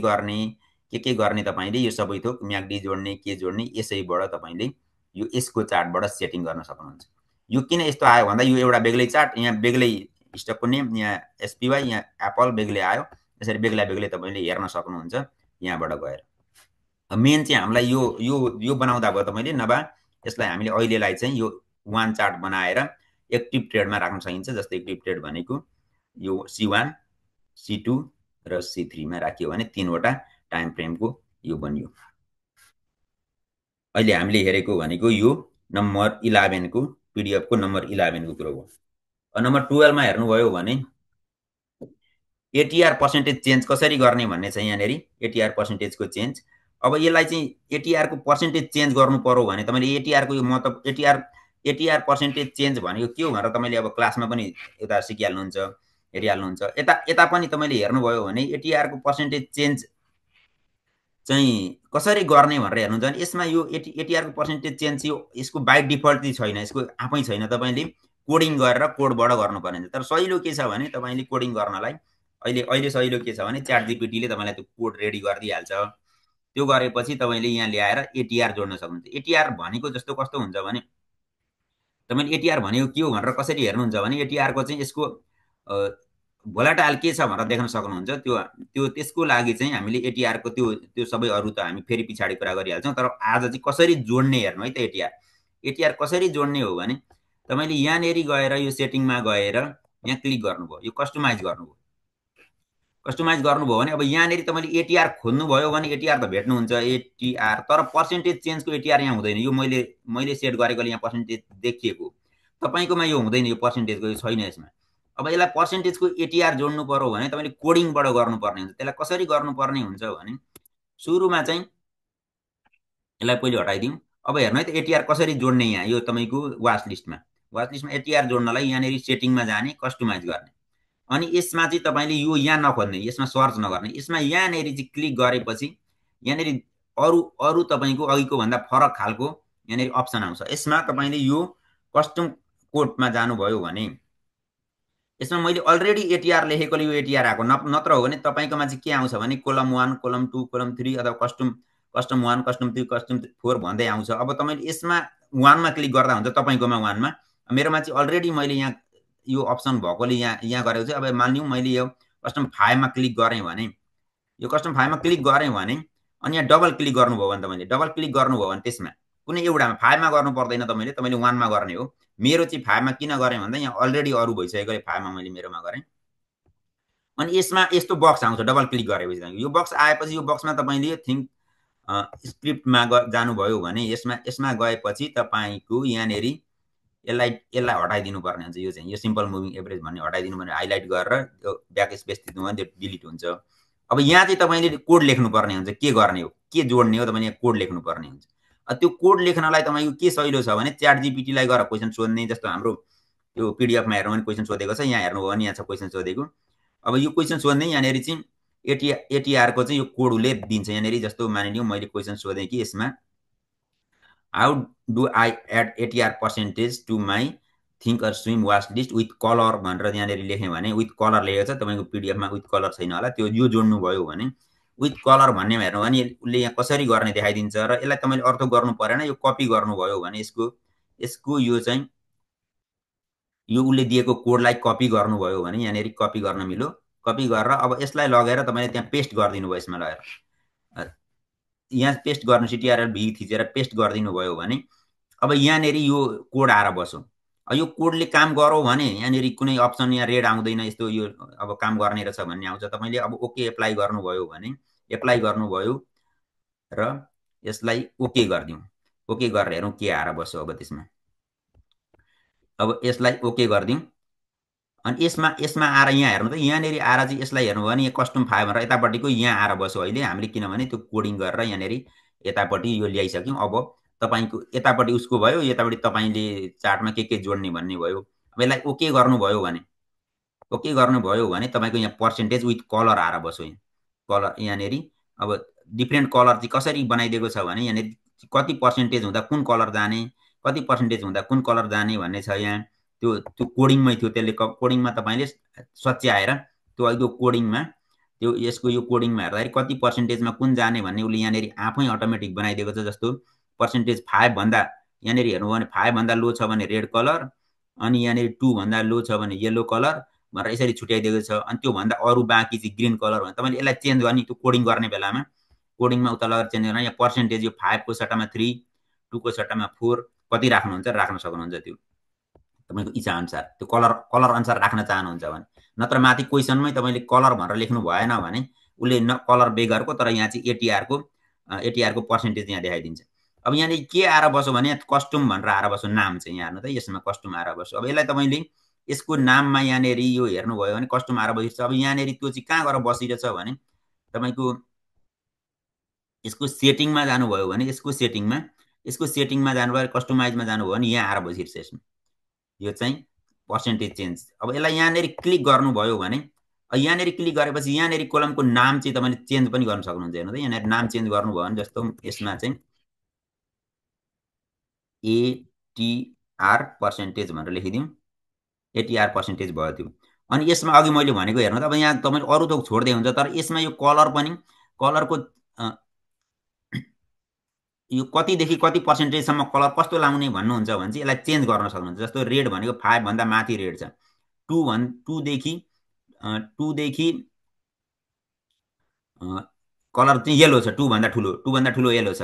गर्ने तपाईँले यो सबै थोक म्यागडी जोड्ने के जोड्ने यसैबाट तपाईँले यो यसको चार्टबाट सेटिङ गर्न सक्नुहुन्छ। यो किन यस्तो आयो भन्दा यो एउटा बेग्लै चार्ट, यहाँ बेग्लै स्टकको नेम, यहाँ एसपीवाई, यहाँ एप्पल बेग्लै आयो। यसरी बेग्लै तपाईँले हेर्न सक्नुहुन्छ यहाँबाट गएर। मेन चाहिँ हामीलाई यो बनाउँदा भयो तपाईँले, नभए यसलाई हामीले अहिलेलाई चाहिँ यो वान चार्ट बनाएर एक्टिभ ट्रेडमा राख्न सकिन्छ। जस्तै एक्टिभ ट्रेड भनेको यो C1 C2 र C3 मा राखियो भने 3वटा टाइम फ्रेमको यो बनियो। अहिले हामीले हेरेको भनेको यो नम्बर 11 को PDF को नम्बर 11 को कुरो हो। नम्बर 12 मा हेर्नुभयो भने ATR पर्सेन्टेज चेन्ज कसरी गर्ने भन्ने छ यहाँनेरि ATR पर्सेन्टेज को चेन्ज। अब यसलाई चाहिँ ATR को पर्सेन्टेज चेन्ज गर्नु पर्यो भने तपाईले ATR को यो मतलब ATR पर्सेन्टेज चेन्ज भनेको के हो भनेर तपाईले अब क्लासमा पनि यता सिकिहाल्नुहुन्छ, हेरिहाल्नुहुन्छ। यता पनि तपाईले हेर्नुभयो भने ATR को पर्सेन्टेज चेन्ज चाहिँ कसरी गर्ने भनेर हेर्नुहुन्छ भने यसमा यो ATR को पर्सेन्टेज चेन्ज यो यसको बाइ डिफल्ट चाहिँ छैन, यसको आफै छैन। तपाईले कोडिङ गरेर कोडबाट गर्नुपर्ने हुन्छ। तर सजिलो के छ भने तपाईले कोडिङ गर्नलाई अहिले सजिलो के छ भने च्याट जीपीटी ले तपाईलाई त्यो कोड रेडी गरिदिइहाल्छ। त्यो गरेपछि तपाईले यहाँ ल्याएर ATR जोड्न सक्नुहुन्छ। ATR भनेको जस्तो कस्तो हुन्छ भने तपाईले ATR भनेको के हो भनेर कसरी हेर्नुहुन्छ भने ATR को चाहिँ यसको भोलाटाइल के छ भनेर देख्न सक्नुहुन्छ। त्यो त्यसको लागि चाहिँ हामीले ATR को त्यो सबै अरु त हामी फेरि पछाडी कुरा गरिहाल्छौं। तर आज चाहिँ कसरी जोड्ने हेर्नु है त ATR कसरी जोड्ने हो भने तपाईले यहाँनेरि गएर यो सेटिङमा गएर यहाँ क्लिक गर्नुभयो, यो कस्टमाइज गर्नुभयो। कस्टमाइज गर्नुभयो भने अब यहाँनेरि तपाईले ATR खोज्नुभयो भने ATR त भेट्नुहुन्छ ATR, तर पर्सेन्टेज चेन्जको ATR यहाँ हुँदैन। यो मैले सेट गरेकोले यहाँ पर्सेन्टेज देखिएको, तपाईकोमा यो हुँदैन, यो पर्सेन्टेजको यो छैन यसमा। अब यसलाई पर्सेन्टेजको ATR जोड्नु पर्यो भने तपाईले कोडिङबाट गर्नुपर्ने हुन्छ। त्यसलाई कसरी गर्नुपर्ने हुन्छ भने सुरुमा चाहिँ यसलाई पहिले हटाइदिउँ। अब हेर्नु है त ATR कसरी जोड्ने। यहाँ यो तपाईको वाच लिस्टमा ATR जोड्नलाई यहाँनेरि सेटिङमा जाने, कस्टमाइज गर्ने, अनि यसमा चाहिँ तपाईले यो यहाँ नखोज्ने, यसमा सर्च नगर्ने, यसमा यहाँनेरि चाहिँ क्लिक गरेपछि यहाँनेरि अरु तपाईको अघिको भन्दा फरक खालको यहाँनेरि अप्सन आउँछ। यसमा तपाईले यो कस्टम कोडमा जानुभयो भने यसमा मैले अलरेडी ATR लेखेकोले यो ATR आको, नत्र हो भने तपाईकोमा चाहिँ के आउँछ भने कोलम 1 कोलम 2 कोलम 3 अथवा कस्टम 1 कस्टम 2 कस्टम 4 भन्दै आउँछ। अब तपाईले यसमा 1 मा क्लिक गर्दा हुन्छ तपाईकोमा 1 मा। मेरोमा चाहिँ अलरेडी मैले यहाँ यो अप्सन भएकोले यहाँ गरेको छु। अब मानिलिउँ मैले यो कस्टम 5 मा क्लिक गरे भने, यो कस्टम 5 मा क्लिक गरे भने अनि यहाँ डबल क्लिक गर्नुभयो भने तपाईले डबल क्लिक गर्नुभयो भने त्यसमा कुनै एउटामा 5 मा गर्नु पर्दैन, तपाईले 1 मा गर्ने हो। मेरो चाहिँ 5 मा किन गरे भन्दा यहाँ अलरेडी अरु भइसकेकोले 5 मा मैले मेरोमा गरे। अनि यसमा यस्तो बक्स आउँछ डबल क्लिक गरेपछि। यो बक्स आएपछि यो बक्समा तपाईले थिंक स्क्रिप्टमा जानुभयो भने यसमा गएपछि तपाईको यहाँनेरि यसलाई हटाइदिनु पर्ने हुन्छ। यो चाहिँ यो सिम्पल मुभिङ एभरेज भन्ने हटाइदिनु भने हाइलाइट गरेर त्यो ब्याक स्पेस दिनु भने त्यो डिलिट हुन्छ। अब यहाँ चाहिँ तपाईले कोड लेख्नु पर्ने हुन्छ। के गर्ने हो, के जोड्ने हो, तपाईले यहाँ कोड लेख्नु पर्ने हुन्छ। त्यो कोड लेख्नलाई तपाईको के सजिलो छ भने च्याट जीपीटी लाई गएर क्वेशन सोध्ने। जस्तो हाम्रो त्यो PDF मा हेर्नु भने क्वेशन सोधेको छ, यहाँ हेर्नुभयो भने यहाँ छ क्वेशन सोधेको। अब यो क्वेशन सोध्ने यहाँनेरि चाहिँ ATR को चाहिँ यो कोडले दिन्छ। यहाँनेरि जस्तो मानिलिउँ मैले क्वेशन सोधे कि यसमा how do I add ATR percentage to my think or swim watch list with colour भनेर यहाँनेरि लेखेँ भने विथ कलर लेखेको छ। तपाईको PDF मा विथ कलर छैन होला, त्यो यो जोड्नु भयो भने विथ कलर भन्नेमा हेर्नु भने उसले यहाँ कसरी गर्ने देखाइदिन्छ। र यसलाई तपाईले अर्थ गर्नु परेन, यो कपी गर्नुभयो भने यसको यो चाहिँ यो उसले दिएको कोडलाई कपी गर्नुभयो भने यहाँनेरि कपी गर्न मिल्यो। कपी गरेर अब यसलाई लगेर तपाईले त्यहाँ पेस्ट गरिदिनु भयो। यसमा लगेर यहाँ पेस्ट गर्नु CTRL V थिचेर पेस्ट गरिदिनु भयो भने अब यहाँनेरि यो कोड आएर बस्यो। यो कोडले काम गरौ भने यहाँनेरि कुनै अप्सन यहाँ रेड आउँदैन, यस्तो यो अब काम गर्ने रहेछ भन्ने आउँछ। तपाईले अब ओके एप्लाई गर्नुभयो भने एप्लाई गर्नुभयो र यसलाई ओके गरिदिउँ। ओके गरेर हेरौँ के आएर बस्यो। अब त्यसमा अब यसलाई ओके गरिदिउँ अनि यसमा आएर यहाँ हेर्नु त, यहाँनेरि आएर चाहिँ यसलाई हेर्नु भने यहाँ कस्टम 5 भनेर यतापट्टिको यहाँ आएर बस्यो अहिले हामीले, किनभने त्यो कोडिङ गरेर यहाँनेरि यतापट्टि यो ल्याइसक्यौँ। अब तपाईको यतापट्टि उसको भयो, यतापट्टि तपाईले चार्टमा के जोड्ने भन्ने भयो। अब यसलाई ओके गर्नुभयो भने तपाईको यहाँ पर्सेन्टेज विथ कलर आएर बस्यो। यहाँ कलर यहाँनेरि अब डिफ्रेन्ट कलर चाहिँ कसरी बनाइदिएको छ भने यहाँनेरि कति पर्सेन्टेज हुँदा कुन कलर जाने, कति पर्सेन्टेज हुँदा कुन कलर जाने भन्ने छ। यहाँ त्यो कोडिङमै थियो, त्यसले कोडिङमा तपाईले सच्याएर त्यो अहिले कोडिङमा त्यो यसको यो कोडिङमा हेर्दाखेरि कति पर्सेन्टेजमा कुन जाने भन्ने उसले यहाँनेरि आफै अटोमेटिक बनाइदिएको छ। जस्तो पर्सेन्टेज 5 भन्दा यहाँनेरि हेर्नु भने 5 भन्दा लो छ भने रेड कलर, अनि यहाँनेरि 2 भन्दा लो छ भने येलो कलर भनेर यसरी छुट्याइदिएको छ। अनि त्यो भन्दा अरु बाँकी चाहिँ ग्रीन कलर भने तपाईले यसलाई चेन्ज गर्ने, त्यो कोडिङ गर्ने बेलामा कोडिङमा उता लगेर चेन्ज गर्न। यहाँ पर्सेन्टेज यो 5 को सट्टामा 3, 2 को सट्टामा 4 कति राख्नुहुन्छ राख्न सक्नुहुन्छ त्यो तपाईको इच्छा अनुसार त्यो कलर अनुसार राख्न चाहनुहुन्छ भने नत्र माथि क्वेशनमै तपाईले कलर भनेर लेख्नु भएन भने उले न कलर बेगरको तर यहाँ चाहिँ एटीआर को पर्सेन्टेज यहाँ देखाइदिन्छ अब यहाँ के आएर बस्यो भने कस्टम भनेर आएर बस्यो नाम चाहिँ यहाँ हेर्नु त यसमा कस्टम आएर बस्यो अब यसलाई तपाईले यसको नाममा यहाँ यो हेर्नुभयो भने कस्टम आएर बसिरहेछ अब यहाँ त्यो चाहिँ कहाँ गएर बसिरहेछ भने तपाईको यसको सेटिङमा जानुभयो भने यसको सेटिङमा जानुभयो कस्टमाइजमा जानुभयो भने यहाँ आएर बसिरहेछ यसमा यो चाहिँ पर्सेन्टेज चेन्ज अब यसलाई यहाँ क्लिक गर्नुभयो भने यहाँ क्लिक गरेपछि यहाँ कोलमको नाम चाहिँ तपाईले चेन्ज पनि गर्न सक्नुहुन्छ हेर्नु त यहाँ नाम चेन्ज गर्नुभयो भने जस्तो यसमा चाहिँ एटीआर पर्सेन्टेज भनेर लेखिदिउँ एटीआर पर्सेन्टेज भयो त्यो अनि यसमा अघि मैले भनेको हेर्नु त अब यहाँ तपाईले अरु थोक छोड्दै हुन्छ तर यसमा यो कलर पनि कलरको यो कतिदेखि कति पर्सेन्टेजसम्म कलर कस्तो लाउने भन्नुहुन्छ भने चाहिँ यसलाई चेन्ज गर्न सक्नुहुन्छ जस्तो रेड भनेको 5 भन्दा माथि रेड छ 2 देखि कलर चाहिँ येलो छ 2 भन्दा ठुलो येलो छ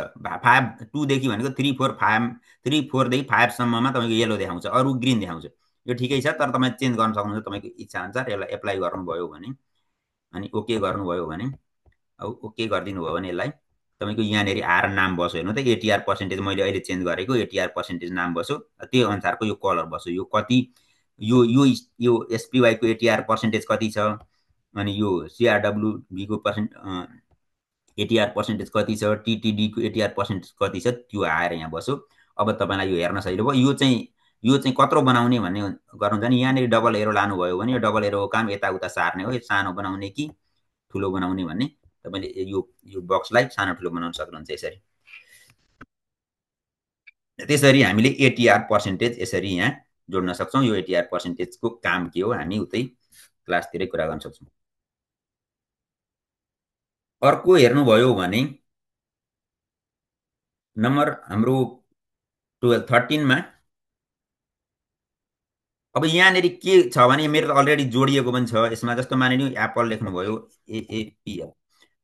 2 देखि भनेको 3 4 5 3 4 देखि 5 सम्ममा तपाईको येलो देखाउँछ अरु ग्रीन देखाउँछ यो ठिकै छ तर तपाईले चेन्ज गर्न सक्नुहुन्छ तपाईको इच्छा अनुसार यसलाई एप्लाई गर्नुभयो भने अनि ओके गर्नुभयो भने अब ओके गरिदिनु भयो भने यसलाई तपाईको यहाँ आएर नाम बस्यो हेर्नु त एटीआर पर्सेन्टेज मैले अहिले चेन्ज गरेको एटीआर पर्सेन्टेज नाम बस्यो त्यो अनुसारको यो कलर बस्यो यो कति यो एसपीवाई को एटीआर पर्सेन्टेज कति छ अनि यो सीआरडब्ल्यूबी को एटीआर पर्सेन्टेज कति छ टीटीडी को एटीआर पर्सेन्टेज कति छ त्यो आएर यहाँ बस्यो अब तपाईलाई यो हेर्न सजिलो भयो यो चाहिँ कत्रो बनाउने भन्ने गर्नुहुन्छ भने यहाँ डबल एरो लानुभयो भने यो डबल एरोको काम यताउता सार्ने हो सानो बनाउने कि ठुलो बनाउने भन्ने तपाईले यो बक्सलाई सानो ठुलो बनाउन सक्नुहुन्छ यसरी त्यसरी हामीले एटीआर पर्सेन्टेज यसरी यहाँ जोड्न सक्छौं यो एटीआर पर्सेन्टेजको काम के हो हामी उतै क्लासतिरै कुरा गर्न सक्छौं अर्को हेर्नुभयो भने नम्बर हाम्रो 13 मा अब यहाँ के छ भने मेरो त अलरेडी जोडिएको पनि छ यसमा जस्तो मानिलिउँ एप्पल लेख्नुभयो एएपीएल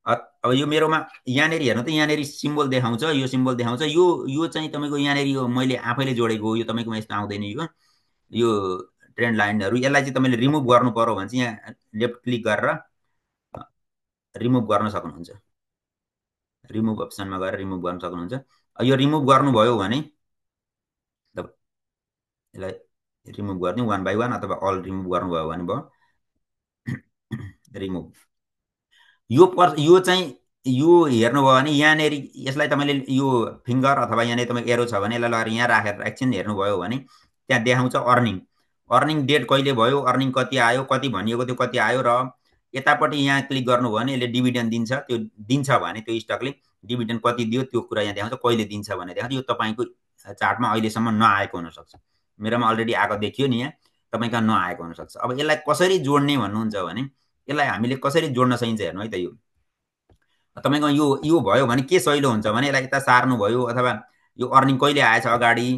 अब यो मेरोमा यहाँ हेर्नु त यहाँ सिम्बल देखाउँछ यो सिम्बल देखाउँछ यो चाहिँ तपाईको यहाँ यो मैले आफैले जोडेको यो तपाईकोमा यस्तो आउँदैन यो ट्रेन्ड लाइनहरु यसलाई चाहिँ तपाईले रिमुभ गर्नु पर्यो भने चाहिँ यहाँ लेफ्ट क्लिक गरेर रिमुभ गर्न सक्नुहुन्छ रिमुभ अप्सनमा गएर रिमुभ गर्न सक्नुहुन्छ यो रिमुभ गर्नुभयो भने यसलाई रिमुभ गर्ने 1 बाइ 1 अथवा अल रिमुभ गर्नुभयो भने भयो रिमुभ यो चाहिँ यो हेर्नुभयो भने यहाँ यसलाई तपाईले यो फिंगर अथवा यहाँ तपाईको एरो छ भने यसलाई लगेर यहाँ राखेर एकछिन हेर्नुभयो भने त्यहाँ देखाउँछ अर्निङ डेट कहिले भयो अर्निङ कति आयो कति भनिएको त्यो कति आयो र यतापट्टि यहाँ क्लिक गर्नुभयो भने यसले डिभिडेन्ड दिन्छ त्यो दिन्छ भने त्यो स्टकले डिभिडेन्ड कति दियो त्यो कुरा यहाँ देखाउँछ कहिले दिन्छ भने देखाउँछ यो तपाईको चार्टमा अहिलेसम्म नआएको हुन सक्छ मेरोमा अलरेडी आएको देखियो नि यहाँ तपाईका नआएको हुन सक्छ अब यसलाई कसरी जोड्ने भन्नुहुन्छ भने यसलाई हामीले कसरी जोड्न सकिन्छ हेर्नु है त यो तपाईको यो भयो भने के सजिलो हुन्छ भने यसलाई यता सार्नु भयो अथवा यो अर्निङ कहिले आएछ अगाडि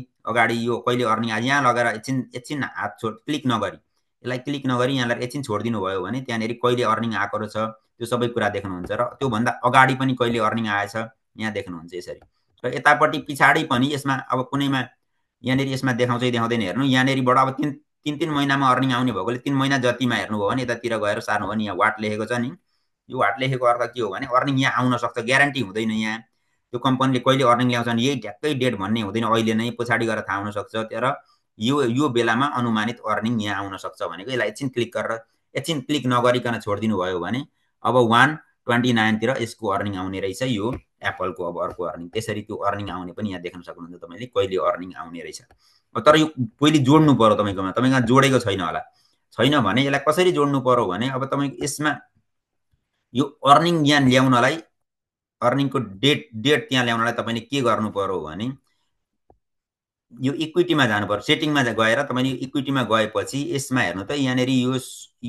यो कहिले अर्निङ आयो यहाँ लगेर एकछिन हात क्लिक नगरी यसलाई क्लिक नगरी यहाँलाई एकछिन छोड्दिनु भयो भने त्यहाँनेरि कहिले अर्निङ आएको रहेछ त्यो सबै कुरा देख्नुहुन्छ र त्यो भन्दा अगाडि पनि कहिले अर्निङ आएछ यहाँ देख्नुहुन्छ यसरी र यतापट्टि पछाडी पनि यसमा अब कुनैमा यहाँ यसमा देखाउँछ देखाउँदैन हेर्नु यहाँनेरिबाट अब 3 महिनामा अर्निङ आउने भएकोले 3 महिना जतिमा हेर्नुभयो भने यतातिर गएर सार्नु भने यहाँ वाट लेखेको छ नि यो वाट लेखेको अर्थ के हो भने अर्निङ यहाँ आउन सक्छ ग्यारेन्टी हुँदैन यहाँ त्यो कम्पनीले कहिले अर्निङ ल्याउँछ भने यही ढ्याक्कै डेट भन्ने हुँदैन अहिले नै पछाडी गएर थाहा हुन सक्छ तर यो बेलामा अनुमानित अर्निङ यहाँ आउन सक्छ भनेको यसलाई एकछिन क्लिक नगरिकन छोड्दिनु भयो भने अब 129 तिर यसको अर्निङ आउने रहेछ यो एप्पलको अब अर्को अर्निङ त्यसरी त्यो अर्निङ आउने पनि यहाँ देख्न सक्नुहुन्छ तपाईले कहिले अर्निङ आउने रहेछ तर यो पहिले जोड्नु पर्यो तपाईकोमा जोडेको छैन होला छैन भने यसलाई कसरी जोड्नु पर्यो भने अब तपाईको यसमा यो अर्निङ यहाँ ल्याउनलाई अर्निङको डेट त्यहाँ ल्याउनलाई तपाईले के गर्नु पर्यो भने यो इक्विटीमा जानु पर्यो सेटिङमा गएर तपाईले इक्विटीमा गएपछि यसमा हेर्नु त यहाँ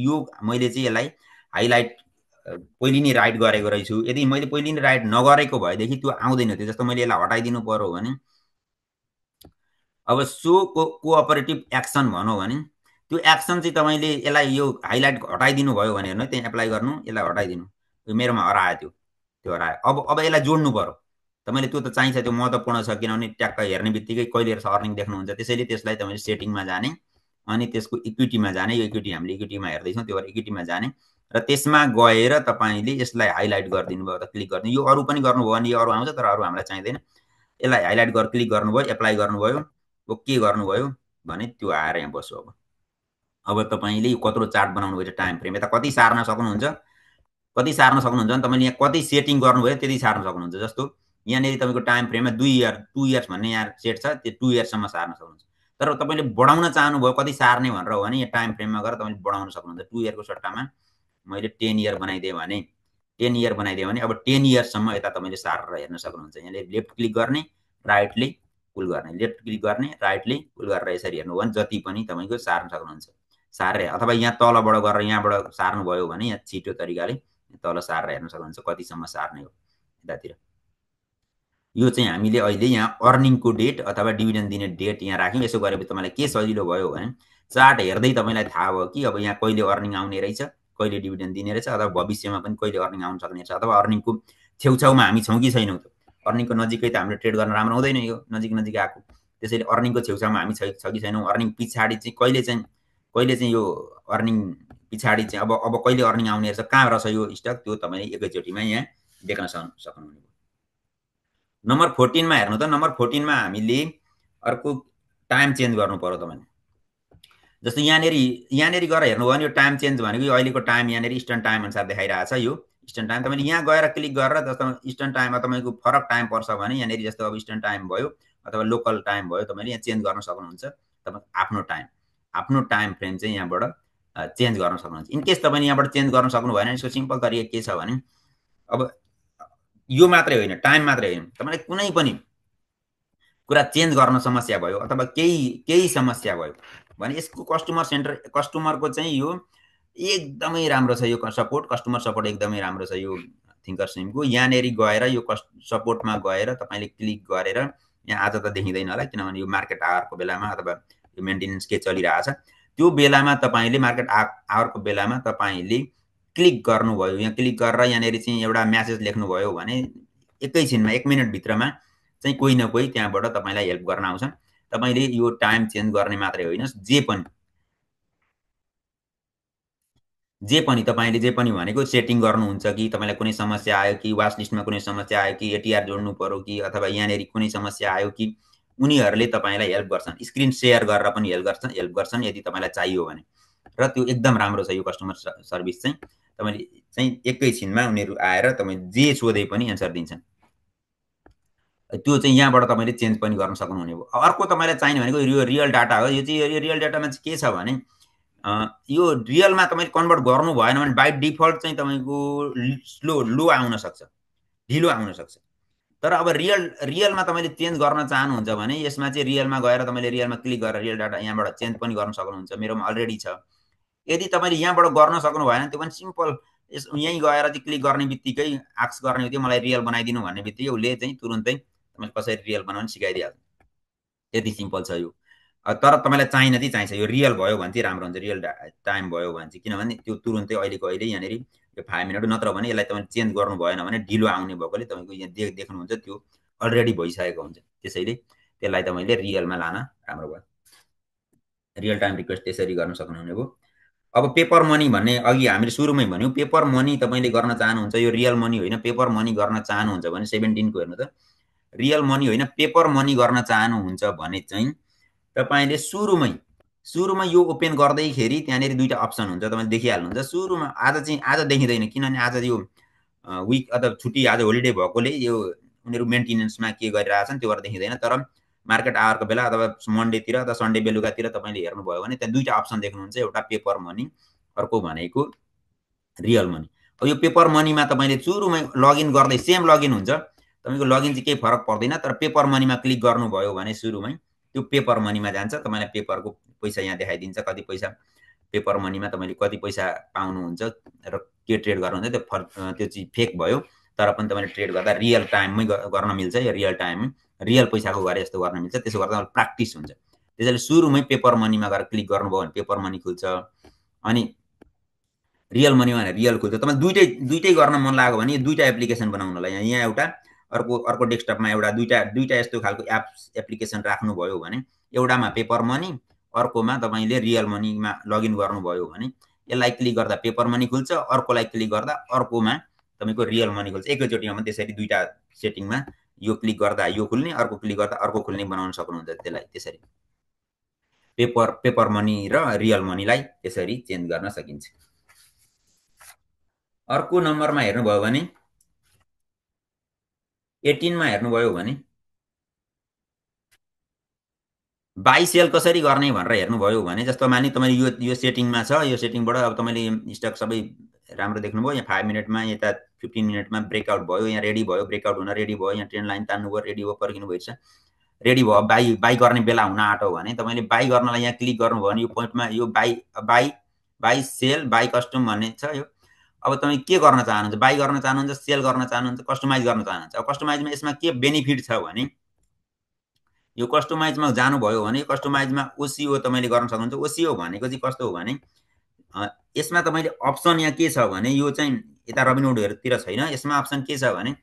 यो मैले चाहिँ यसलाई हाइलाइट पहिले नै राइट गरेको रहेछु यदि मैले पहिले नै राइट नगरेको भएदेखि त्यो आउँदैन थियो जस्तो मैले यसलाई हटाइदिनु पर्यो भने अब सो कोअपरेटिभ एक्सन भनौं भने त्यो एक्सन चाहिँ तपाईले यसलाई यो हाइलाइट हटाइदिनु भयो भने हेर्नु त्यहाँ एप्लाई गर्नु यसलाई हटाइदिनु यो मेरोमा हरायो त्यो हरायो अब यसलाई जोड्नु पर्यो तपाईले त्यो त चाहिन्छ, त्यो महत्त्वपूर्ण छ, किनभने ट्याक्क हेर्ने बित्तिकै कहिले अर्निङ देख्नुहुन्छ। त्यसैले त्यसलाई तपाईले सेटिङमा जाने, अनि त्यसको इक्विटीमा जाने। यो इक्विटी हामीले इक्विटीमा हेर्दैछौँ, त्यो भएर इक्विटीमा जाने र त्यसमा गएर तपाईले यसलाई हाइलाइट गरिदिनु भयो, क्लिक गरिदिनु। यो अरू पनि गर्नुभयो भने यो अरू आउँछ, तर अरू हामीलाई चाहिँदैन। यसलाई हाइलाइट क्लिक गर्नुभयो, एप्लाई गर्नुभयो, ओके गर्नुभयो भने त्यो आएर यहाँ बस्यो। अब तपाईले यो कत्रो चार्ट बनाउनु भयो, टाइम फ्रेम यता कति सार्न सक्नुहुन्छ, भने तपाईले यहाँ कति सेटिङ गर्नुभयो त्यति सार्न सक्नुहुन्छ। जस्तो यहाँनिर तपाईँको टाइम फ्रेममा 2 इयर्स भन्ने यहाँ सेट छ, त्यो 2 इयर्ससम्म सार्न सक्नुहुन्छ। तर तपाईँले बढाउन चाहनुभयो कति सार्ने भनेर हो भने यहाँ टाइम फ्रेममा गएर तपाईँले बढाउन सक्नुहुन्छ। 2 इयरको सट्टामा मैले 10 इयर बनाइदिएँ भने 10 इयर बनाइदिएँ भने अब 10 इयर्ससम्म यता तपाईँले सारेर हेर्न सक्नुहुन्छ। यहाँले लेफ्ट क्लिक गर्ने, राइटली पुल गर्ने, लेफ्ट क्लिक गर्ने, राइटली पुल गरेर यसरी हेर्नुभयो भने जति पनि तपाईँको सार्न सक्नुहुन्छ। सारेर अथवा यहाँ तलबाट गरेर यहाँबाट सार्नुभयो भने यहाँ छिटो तरिकाले तल सारेर हेर्न सक्नुहुन्छ कतिसम्म सार्ने हो यतातिर। यो चाहिँ हामीले अहिले यहाँ अर्निङको डेट अथवा डिभिडेन्ड दिने डेट यहाँ राख्यौँ। यसो गरेपछि तपाईँलाई के सजिलो भयो भने चार्ट हेर्दै तपाईँलाई थाहा भयो कि अब यहाँ कहिले अर्निङ आउने रहेछ, कहिले डिभिडेन्ड दिने रहेछ, अथवा भविष्यमा पनि कहिले अर्निङ आउन सक्ने रहेछ, अथवा अर्निङको छेउछाउमा हामी छौँ कि छैनौँ। त अर्निङको नजिकै त हामीले ट्रेड गर्न राम्रो हुँदैन, यो नजिक आएको। त्यसैले अर्निङको छेउछाउमा हामी छ कि छैनौँ, अर्निङ पछाडि चाहिँ कहिले चाहिँ यो अर्निङ पछाडि चाहिँ अब कहिले अर्निङ आउने रहेछ, कहाँ रहेछ यो स्टक, त्यो तपाईँले एकैचोटिमा यहाँ देख्न सक्नुहुने। नम्बर 14 मा हेर्नु त। नम्बर 14 मा हामीले अर्को टाइम चेन्ज गर्नु पर्यो तपाईले। जस्तो यहाँनेरि गएर हेर्नु भयो भने यो टाइम चेन्ज भनेको यो अहिलेको टाइम यहाँनेरि इस्टर्न टाइम अनुसार देखाइरहेछ। यो इस्टर्न टाइम तपाईले यहाँ गएर क्लिक गरेर जस्तो इस्टर्न टाइममा तपाईको फरक टाइम पर्छ भने यहाँनेरि जस्तो अब इस्टर्न टाइम भयो अथवा लोकल टाइम भयो, तपाईले यहाँ चेन्ज गर्न सक्नुहुन्छ। तपाईँ आफ्नो टाइम फ्रेम चाहिँ यहाँबाट चेन्ज गर्न सक्नुहुन्छ। इन केस तपाईले यहाँबाट चेन्ज गर्न सक्नु भएन, यसको सिम्पल तरिका के छ भने अब यो मात्रै होइन, टाइम मात्रै होइन, तपाईले कुनै पनि कुरा चेन्ज गर्न समस्या भयो अथवा केही समस्या भयो भने यसको कस्टमरको चाहिँ यो एकदमै राम्रो छ। यो कस्टमर सपोर्ट एकदमै राम्रो छ यो थिङ्करसिमको। यहाँनेरि गएर यो सपोर्टमा गएर तपाईले क्लिक गरेर यहाँ आज त देखिँदैन होला किनभने यो मार्केट आवरको बेलामा अथवा यो मेन्टेनेन्स के चलिरहेछ त्यो बेलामा तपाईले मार्केट आवरको बेलामा तपाईले क्लिक गर्नुभयो। यहाँ क्लिक गरेर यहाँनेरि चाहिँ एउटा म्यासेज लेख्नुभयो भने एकैछिनमा 1 मिनेट भित्रमा चाहिँ कोही न कोही त्यहाँबाट तपाईलाई हेल्प गर्न आउँछ। तपाईले यो टाइम चेन्ज गर्ने मात्रै होइन, तपाईले जे पनि भनेको सेटिङ गर्नुहुन्छ कि तपाईलाई कुनै समस्या आयो कि वाच लिस्टमा कुनै समस्या आयो कि एटीआर जोड्नु पर्यो कि अथवा यहाँनेरि कुनै समस्या आयो कि उनीहरूले तपाईलाई हेल्प गर्छन्। स्क्रिन शेयर गरेर पनि हेल्प गर्छन् यदि तपाईलाई चाहियो भने। र त्यो एकदम राम्रो छ यो कस्टमर सर्भिस चाहिँ। तपाईले चाहिँ एकैछिनमा उनीहरू आएर तपाईँ जे सोधे पनि एन्सर दिन्छन्। त्यो चाहिँ यहाँबाट तपाईले चेन्ज पनि गर्न सक्नुहुने भयो। अर्को तपाईलाई चाहिने भनेको यो रियल डाटा हो। यो चाहिँ यो रियल डाटामा चाहिँ के छ भने यो रियलमा तपाईले कन्भर्ट गर्नु भएन भने बाइ डिफल्ट चाहिँ तपाईको लो आउन सक्छ, ढिलो आउन सक्छ। तर अब रियलमा तपाईले चेन्ज गर्न चाहनुहुन्छ भने यसमा चाहिँ रियलमा गएर तपाईले रियलमा क्लिक गरेर रियल डाटा यहाँबाट चेन्ज पनि गर्न सक्नुहुन्छ। मेरोमा अलरेडी छ। यदि तपाईले यहाँबाट गर्न सक्नु भएन त्यो पनि सिम्पल यहीँ गएर चाहिँ क्लिक गर्ने बित्तिकै आस्क गर्ने बित्तिकै मलाई रियल बनाइदिनु भन्ने बित्तिकै उसले चाहिँ तुरुन्तै तपाईले कसरी रियल बनाउन सिकाइदिहाल्छ। यति सिम्पल छ यो। तर तपाईलाई चाहिन्छ यो रियल भयो भने चाहिँ राम्रो हुन्छ, रियल टाइम भयो भने चाहिँ, किनभने त्यो तुरुन्तै अहिलेको अहिले यहाँनेरि यो 5 मिनट, नत्र भने यसलाई तपाईले चेन्ज गर्नु भएन भने ढिलो आउने भएकोले तपाईको यहाँ देख्नुहुन्छ त्यो अलरेडी भइसकेको हुन्छ। त्यसैले त्यसलाई तपाईले रियलमा लान राम्रो भयो। रियल टाइम रिक्वेस्ट त्यसरी गर्न सक्नुहुने भयो। अब पेपर मनी भन्ने अघि हामीले सुरुमै भन्यौँ, पेपर मनी तपाईले गर्न चाहनुहुन्छ, यो रियल मनी होइन पेपर मनी गर्न चाहनुहुन्छ भने 17 को हेर्नु त। रियल मनी होइन पेपर मनी गर्न चाहनुहुन्छ भने चाहिँ तपाईले सुरुमै यो ओपन गर्दैखेरि त्यहाँनेरि दुईटा अप्सन हुन्छ, तपाईले देखिहाल्नुहुन्छ। सुरुमा आज देखिँदैन किनभने आज यो विक अथवा छुट्टी आज होलिडे भएकोले यो उनीहरू मेन्टेनेन्समा के गरिरहेछन् त्यो भएर देखिँदैन। तर मार्केट आवरको बेला अथवा मन्डेतिर अथवा सन्डे बेलुकातिर तपाईले हेर्नुभयो भने त्यहाँ दुईटा अप्सन देख्नुहुन्छ, एउटा पेपर मनी, अर्को भनेको रियल मनी। अब यो पेपर मनीमा तपाईले सुरुमै लगइन गर्दै सेम लगइन हुन्छ, तपाईको लगइन चाहिँ केही फरक पर्दैन। तर पेपर मनीमा क्लिक गर्नुभयो भने सुरुमै त्यो पेपर मनीमा जान्छ। तपाईलाई पेपरको पैसा यहाँ देखाइदिन्छ, कति पैसा पेपर मनीमा तपाईले कति पैसा पाउनुहुन्छ र के ट्रेड गर्नुहुन्छ। त्यो चाहिँ फेक भयो, तर पनि तपाईले ट्रेड गर्दा रियल टाइममै गर्न मिल्छ। यो रियल टाइम रियल पैसाको गरे जस्तो गर्न मिल्छ। त्यसो गर्दा प्र्याक्टिस हुन्छ। त्यसैले सुरुमै पेपर मनीमा गएर क्लिक गर्नुभयो भने पेपर मनी खुल्छ, अनि रियल मनीमा भने रियल खुल्छ। तपाईँ दुईटै गर्न मन लाग्यो भने यो दुईटा एप्लिकेसन बनाउनलाई यहाँ एउटा अर्को डेस्कटपमा एउटा दुईटा यस्तो खालको एप्लिकेसन राख्नुभयो भने एउटामा पेपर मनी अर्कोमा तपाईँले रियल मनीमा लगइन गर्नुभयो भने यसलाई क्लिक गर्दा पेपर मनी खुल्छ, अर्कोलाई क्लिक गर्दा अर्कोमा तपाईँको रियल मनी खुल्छ। एकैचोटिमा त्यसरी दुईटा सेटिङमा यो क्लिक गर्दा यो खुल्ने, अर्को क्लिक गर्दा अर्को खुल्ने बनाउन सक्नुहुन्छ। त्यसलाई त्यसरी पेपर मनी र रियल मनीलाई त्यसरी चेन्ज गर्न सकिन्छ। अर्को नम्बरमा हेर्नुभयो भने 18 मा हेर्नुभयो भने बाई सेल कसरी गर्ने भनेर हेर्नुभयो भने जस्तो मानि तपाईले यो सेटिङमा छ, यो सेटिङबाट अब तपाईले स्टक सबै राम्रो देख्नुभयो। यहाँ 5 मिनेटमा, यता 15 मिनेटमा ब्रेकआउट भयो, यहाँ रेडी भयो, ब्रेकआउट हुन रेडी भयो, यहाँ ट्रेन्ड लाइन तान्नु भयो, रेडी भयो, पर्खिनु भइछ, रेडी भयो, बाई गर्ने बेला हुन आँट्यो भने तपाईले बाई गर्नलाई यहाँ क्लिक गर्नुभयो भने यो पोइन्टमा यो बाई सेल, बाई कस्टम भन्ने छ। यो अब तपाईँ के गर्न चाहनुहुन्छ? बाई गर्न चाहनुहुन्छ, सेल गर्न चाहनुहुन्छ, कस्टमाइज गर्न चाहनुहुन्छ। अब कस्टमाइजमा यसमा के बेनिफिट छ भने यो कस्टमाइजमा जानुभयो भने कस्टमाइजमा ओसिओ तपाईले गर्न सक्नुहुन्छ। ओसिओ भनेको चाहिँ कस्तो हो भने यसमा तपाईले अप्सन यहाँ के छ भने यो चाहिँ यता रबिनहुडहरुतिर छैन। यसमा अप्सन के छ भने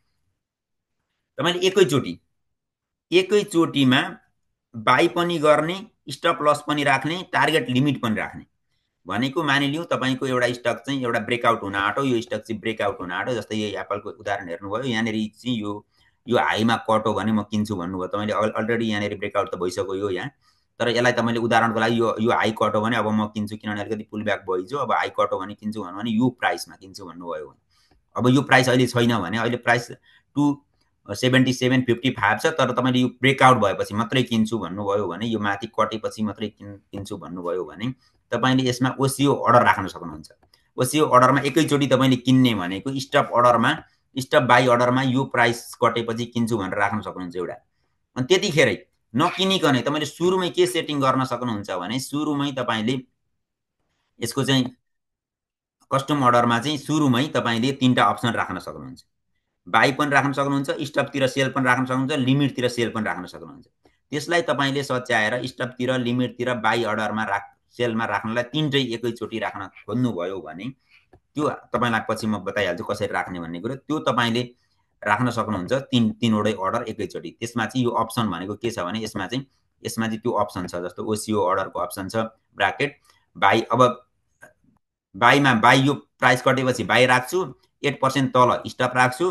तपाईले एकैचोटीमा बाई पनि गर्ने, स्टप लस पनि राख्ने, टार्गेट लिमिट पनि राख्ने। भनेको मानिलिउँ तपाईको एउटा स्टक चाहिँ एउटा ब्रेकआउट हुन आँट्यो, यो स्टक चाहिँ ब्रेकआउट हुन आँट्यो। जस्तै यो एप्पलको उदाहरण हेर्नुभयो, यहाँनेर चाहिँ यो हाईमा कट हो भने म किन्छु भन्नुभयो तपाईले। अलरेडी यहाँनेर ब्रेकआउट त भइसक्यो यो यहाँ, तर यसलाई तपाईले उदाहरणको लागि यो हाई कट हो भने अब म किन्छु, किनभने अलिकति पुल ब्याक भइजो, अब हाई कट हो भने किन्छु भन्नु भने यो प्राइसमा किन्छु भन्नुभयो भने अब यो प्राइस अहिले छैन भने अहिले प्राइस 277.55 छ, तर तपाईले यो ब्रेकआउट भएपछि मात्रै किन्छु भन्नुभयो भने, यो माथि कटेपछि मात्रै किन्छु भन्नुभयो भने तपाईले यसमा ओसिओ अर्डर राख्न सक्नुहुन्छ। ओसिओ अर्डरमा एकैचोटी तपाईले किन्ने भनेको स्टप बाई अर्डरमा यो प्राइस कटेपछि किन्छु भनेर राख्न सक्नुहुन्छ एउटा। अनि त्यतिखेरै नकिनिकनै तपाईले सुरुमै के सेटिङ गर्न सक्नुहुन्छ भने सुरुमै तपाईले यसको चाहिँ कस्टम अर्डरमा चाहिँ सुरुमै तपाईले तीनटा अप्सन राख्न सक्नुहुन्छ। बाई पनि राख्न सक्नुहुन्छ, स्टपतिर सेल पनि राख्न सक्नुहुन्छ, लिमिटतिर सेल पनि राख्न सक्नुहुन्छ। त्यसलाई तपाईले सच्याएर स्टपतिर, लिमिटतिर, बाई अर्डरमा सेलमा राख्नलाई तीनटै एकैचोटी राख्न खोज्नुभयो भने त्यो तपाईलाई पछि म बताइहाल्छु कसरी राख्ने भन्ने कुरा। त्यो तपाईले राख्न सक्नुहुन्छ तीनवटै अर्डर एकैचोटी। त्यसमा चाहिँ यो अप्सन भनेको के छ भने यसमा चाहिँ त्यो अप्सन छ। जस्तो ओसिओ अर्डरको अप्सन छ, ब्राकेट बाई। अब बाई यो प्राइस कटेपछि बाई राख्छु, 8% तल स्टप राख्छु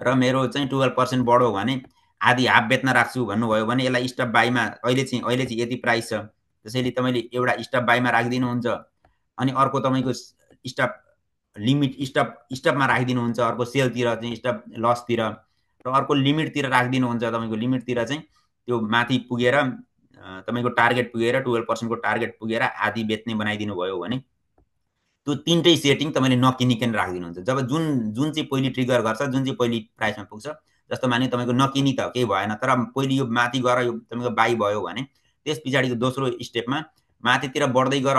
र मेरो चाहिँ 12% बढ्यो भने आधी हाफ बेच्न राख्छु भन्नुभयो भने यसलाई स्टप बाईमा अहिले चाहिँ यति प्राइस छ, त्यसैले तपाईले एउटा स्टप बाईमा राखिदिनुहुन्छ अनि अर्को तपाईको स्टप लिमिट स्टपमा राखिदिनुहुन्छ, अर्को सेलतिर चाहिँ स्टप लसतिर र अर्को लिमिटतिर राखिदिनुहुन्छ। तपाईको लिमिटतिर चाहिँ त्यो माथि पुगेर तपाईको टार्गेट पुगेर 12% को टार्गेट पुगेर आधी बेच्ने बनाइदिनु भयो भने त्यो तीनटै सेटिङ तपाईले नकिनिकन राखिदिनुहुन्छ। जब जुन चाहिँ पहिले ट्रिगर गर्छ, जुन चाहिँ पहिले प्राइसमा पुग्छ, जस्तो मानि तपाईको नकिनी त केही भएन, तर पहिले यो माथि गएर यो तपाईको बाई भयो भने त्यस पछाडिको दोस्रो स्टेपमा माथितिर बढ्दै गर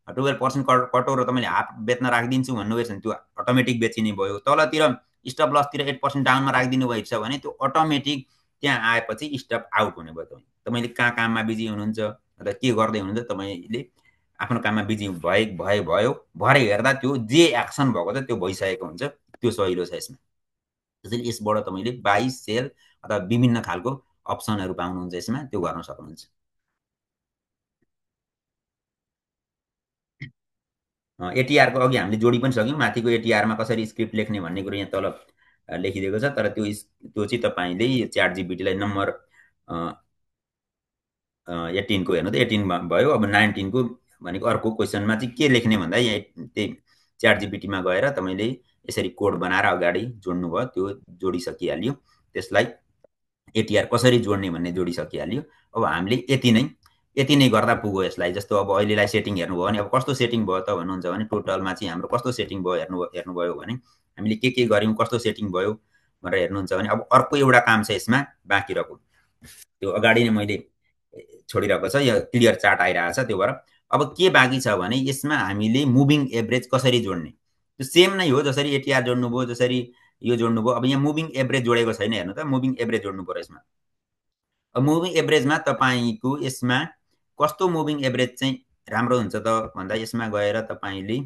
12% कटो र तपाईले हाफ बेच्न राखिदिन्छु भन्नुभएछ भने त्यो अटोमेटिक बेचिने भयो। तलतिर स्टप लसतिर 8% डाउनमा राखिदिनु भएछ भने त्यो अटोमेटिक त्यहाँ आएपछि स्टप आउट हुने भयो। तपाईले कहाँ काममा बिजी हुनुहुन्छ अथवा के गर्दै हुनुहुन्छ, तपाईले आफ्नो काममा बिजी भयो भरे हेर्दा त्यो जे एक्सन भएको छ त्यो भइसकेको हुन्छ। त्यो सजिलो छ यसमा। त्यसैले यसबाट तपाईले बाई, सेल अथवा विभिन्न खालको अप्सनहरु पाउनुहुन्छ यसमा, त्यो गर्न सक्नुहुन्छ। एटीआर को अघि हामीले जोडी पनि सक्यौं। माथिको एटीआर मा कसरी स्क्रिप्ट लेख्ने भन्ने कुरा यहाँ तल लेखिदिएको छ, तर त्यो चाहिँ तपाईले च्याट जीपीटी लाई नम्बर 18 को हेर्नु त 18 भयो। अब 19 को भनेको अर्को क्वेशनमा चाहिँ के लेख्ने भन्दा यहाँ त्यही च्याट जीपीटी मा गएर तपाईले यसरी कोड बनाएर अगाडि जोड्नु भयो, त्यो जोडिसकिहाल्यो। त्यसलाई एटीआर कसरी जोड्ने भन्ने जोडिसकिहाल्यो। अब हामीले यति नै गर्दा पुग्यो यसलाई। जस्तो अब अहिलेलाई सेटिङ हेर्नुभयो भने अब कस्तो सेटिङ भयो त भन्नुहुन्छ भने टोटलमा चाहिँ हाम्रो कस्तो सेटिङ भयो हेर्नुभयो भने हामीले के गर्यौं, कस्तो सेटिङ भयो भनेर हेर्नुहुन्छ भने अब अर्को एउटा काम छ यसमा बाँकी रहेको। त्यो अगाडि नै मैले छोडिरहेको छ, यो क्लियर चार्ट आइरहेको छ। त्यो भएर अब के बाँकी छ भने यसमा हामीले मुभिङ एभरेज कसरी जोड्ने, त्यो सेम नै हो। जसरी एटीआर जोड्नुभयो, जसरी यो जोड्नुभयो, अब यहाँ मुभिङ एभरेज जोडेको छैन। हेर्नु त, मुभिङ एभरेज जोड्नु पर्यो यसमा। अब मुभिङ एभरेजमा तपाईको यसमा कस्तो मुभिङ एभरेज चाहिँ राम्रो हुन्छ त भन्दा यसमा गएर तपाईले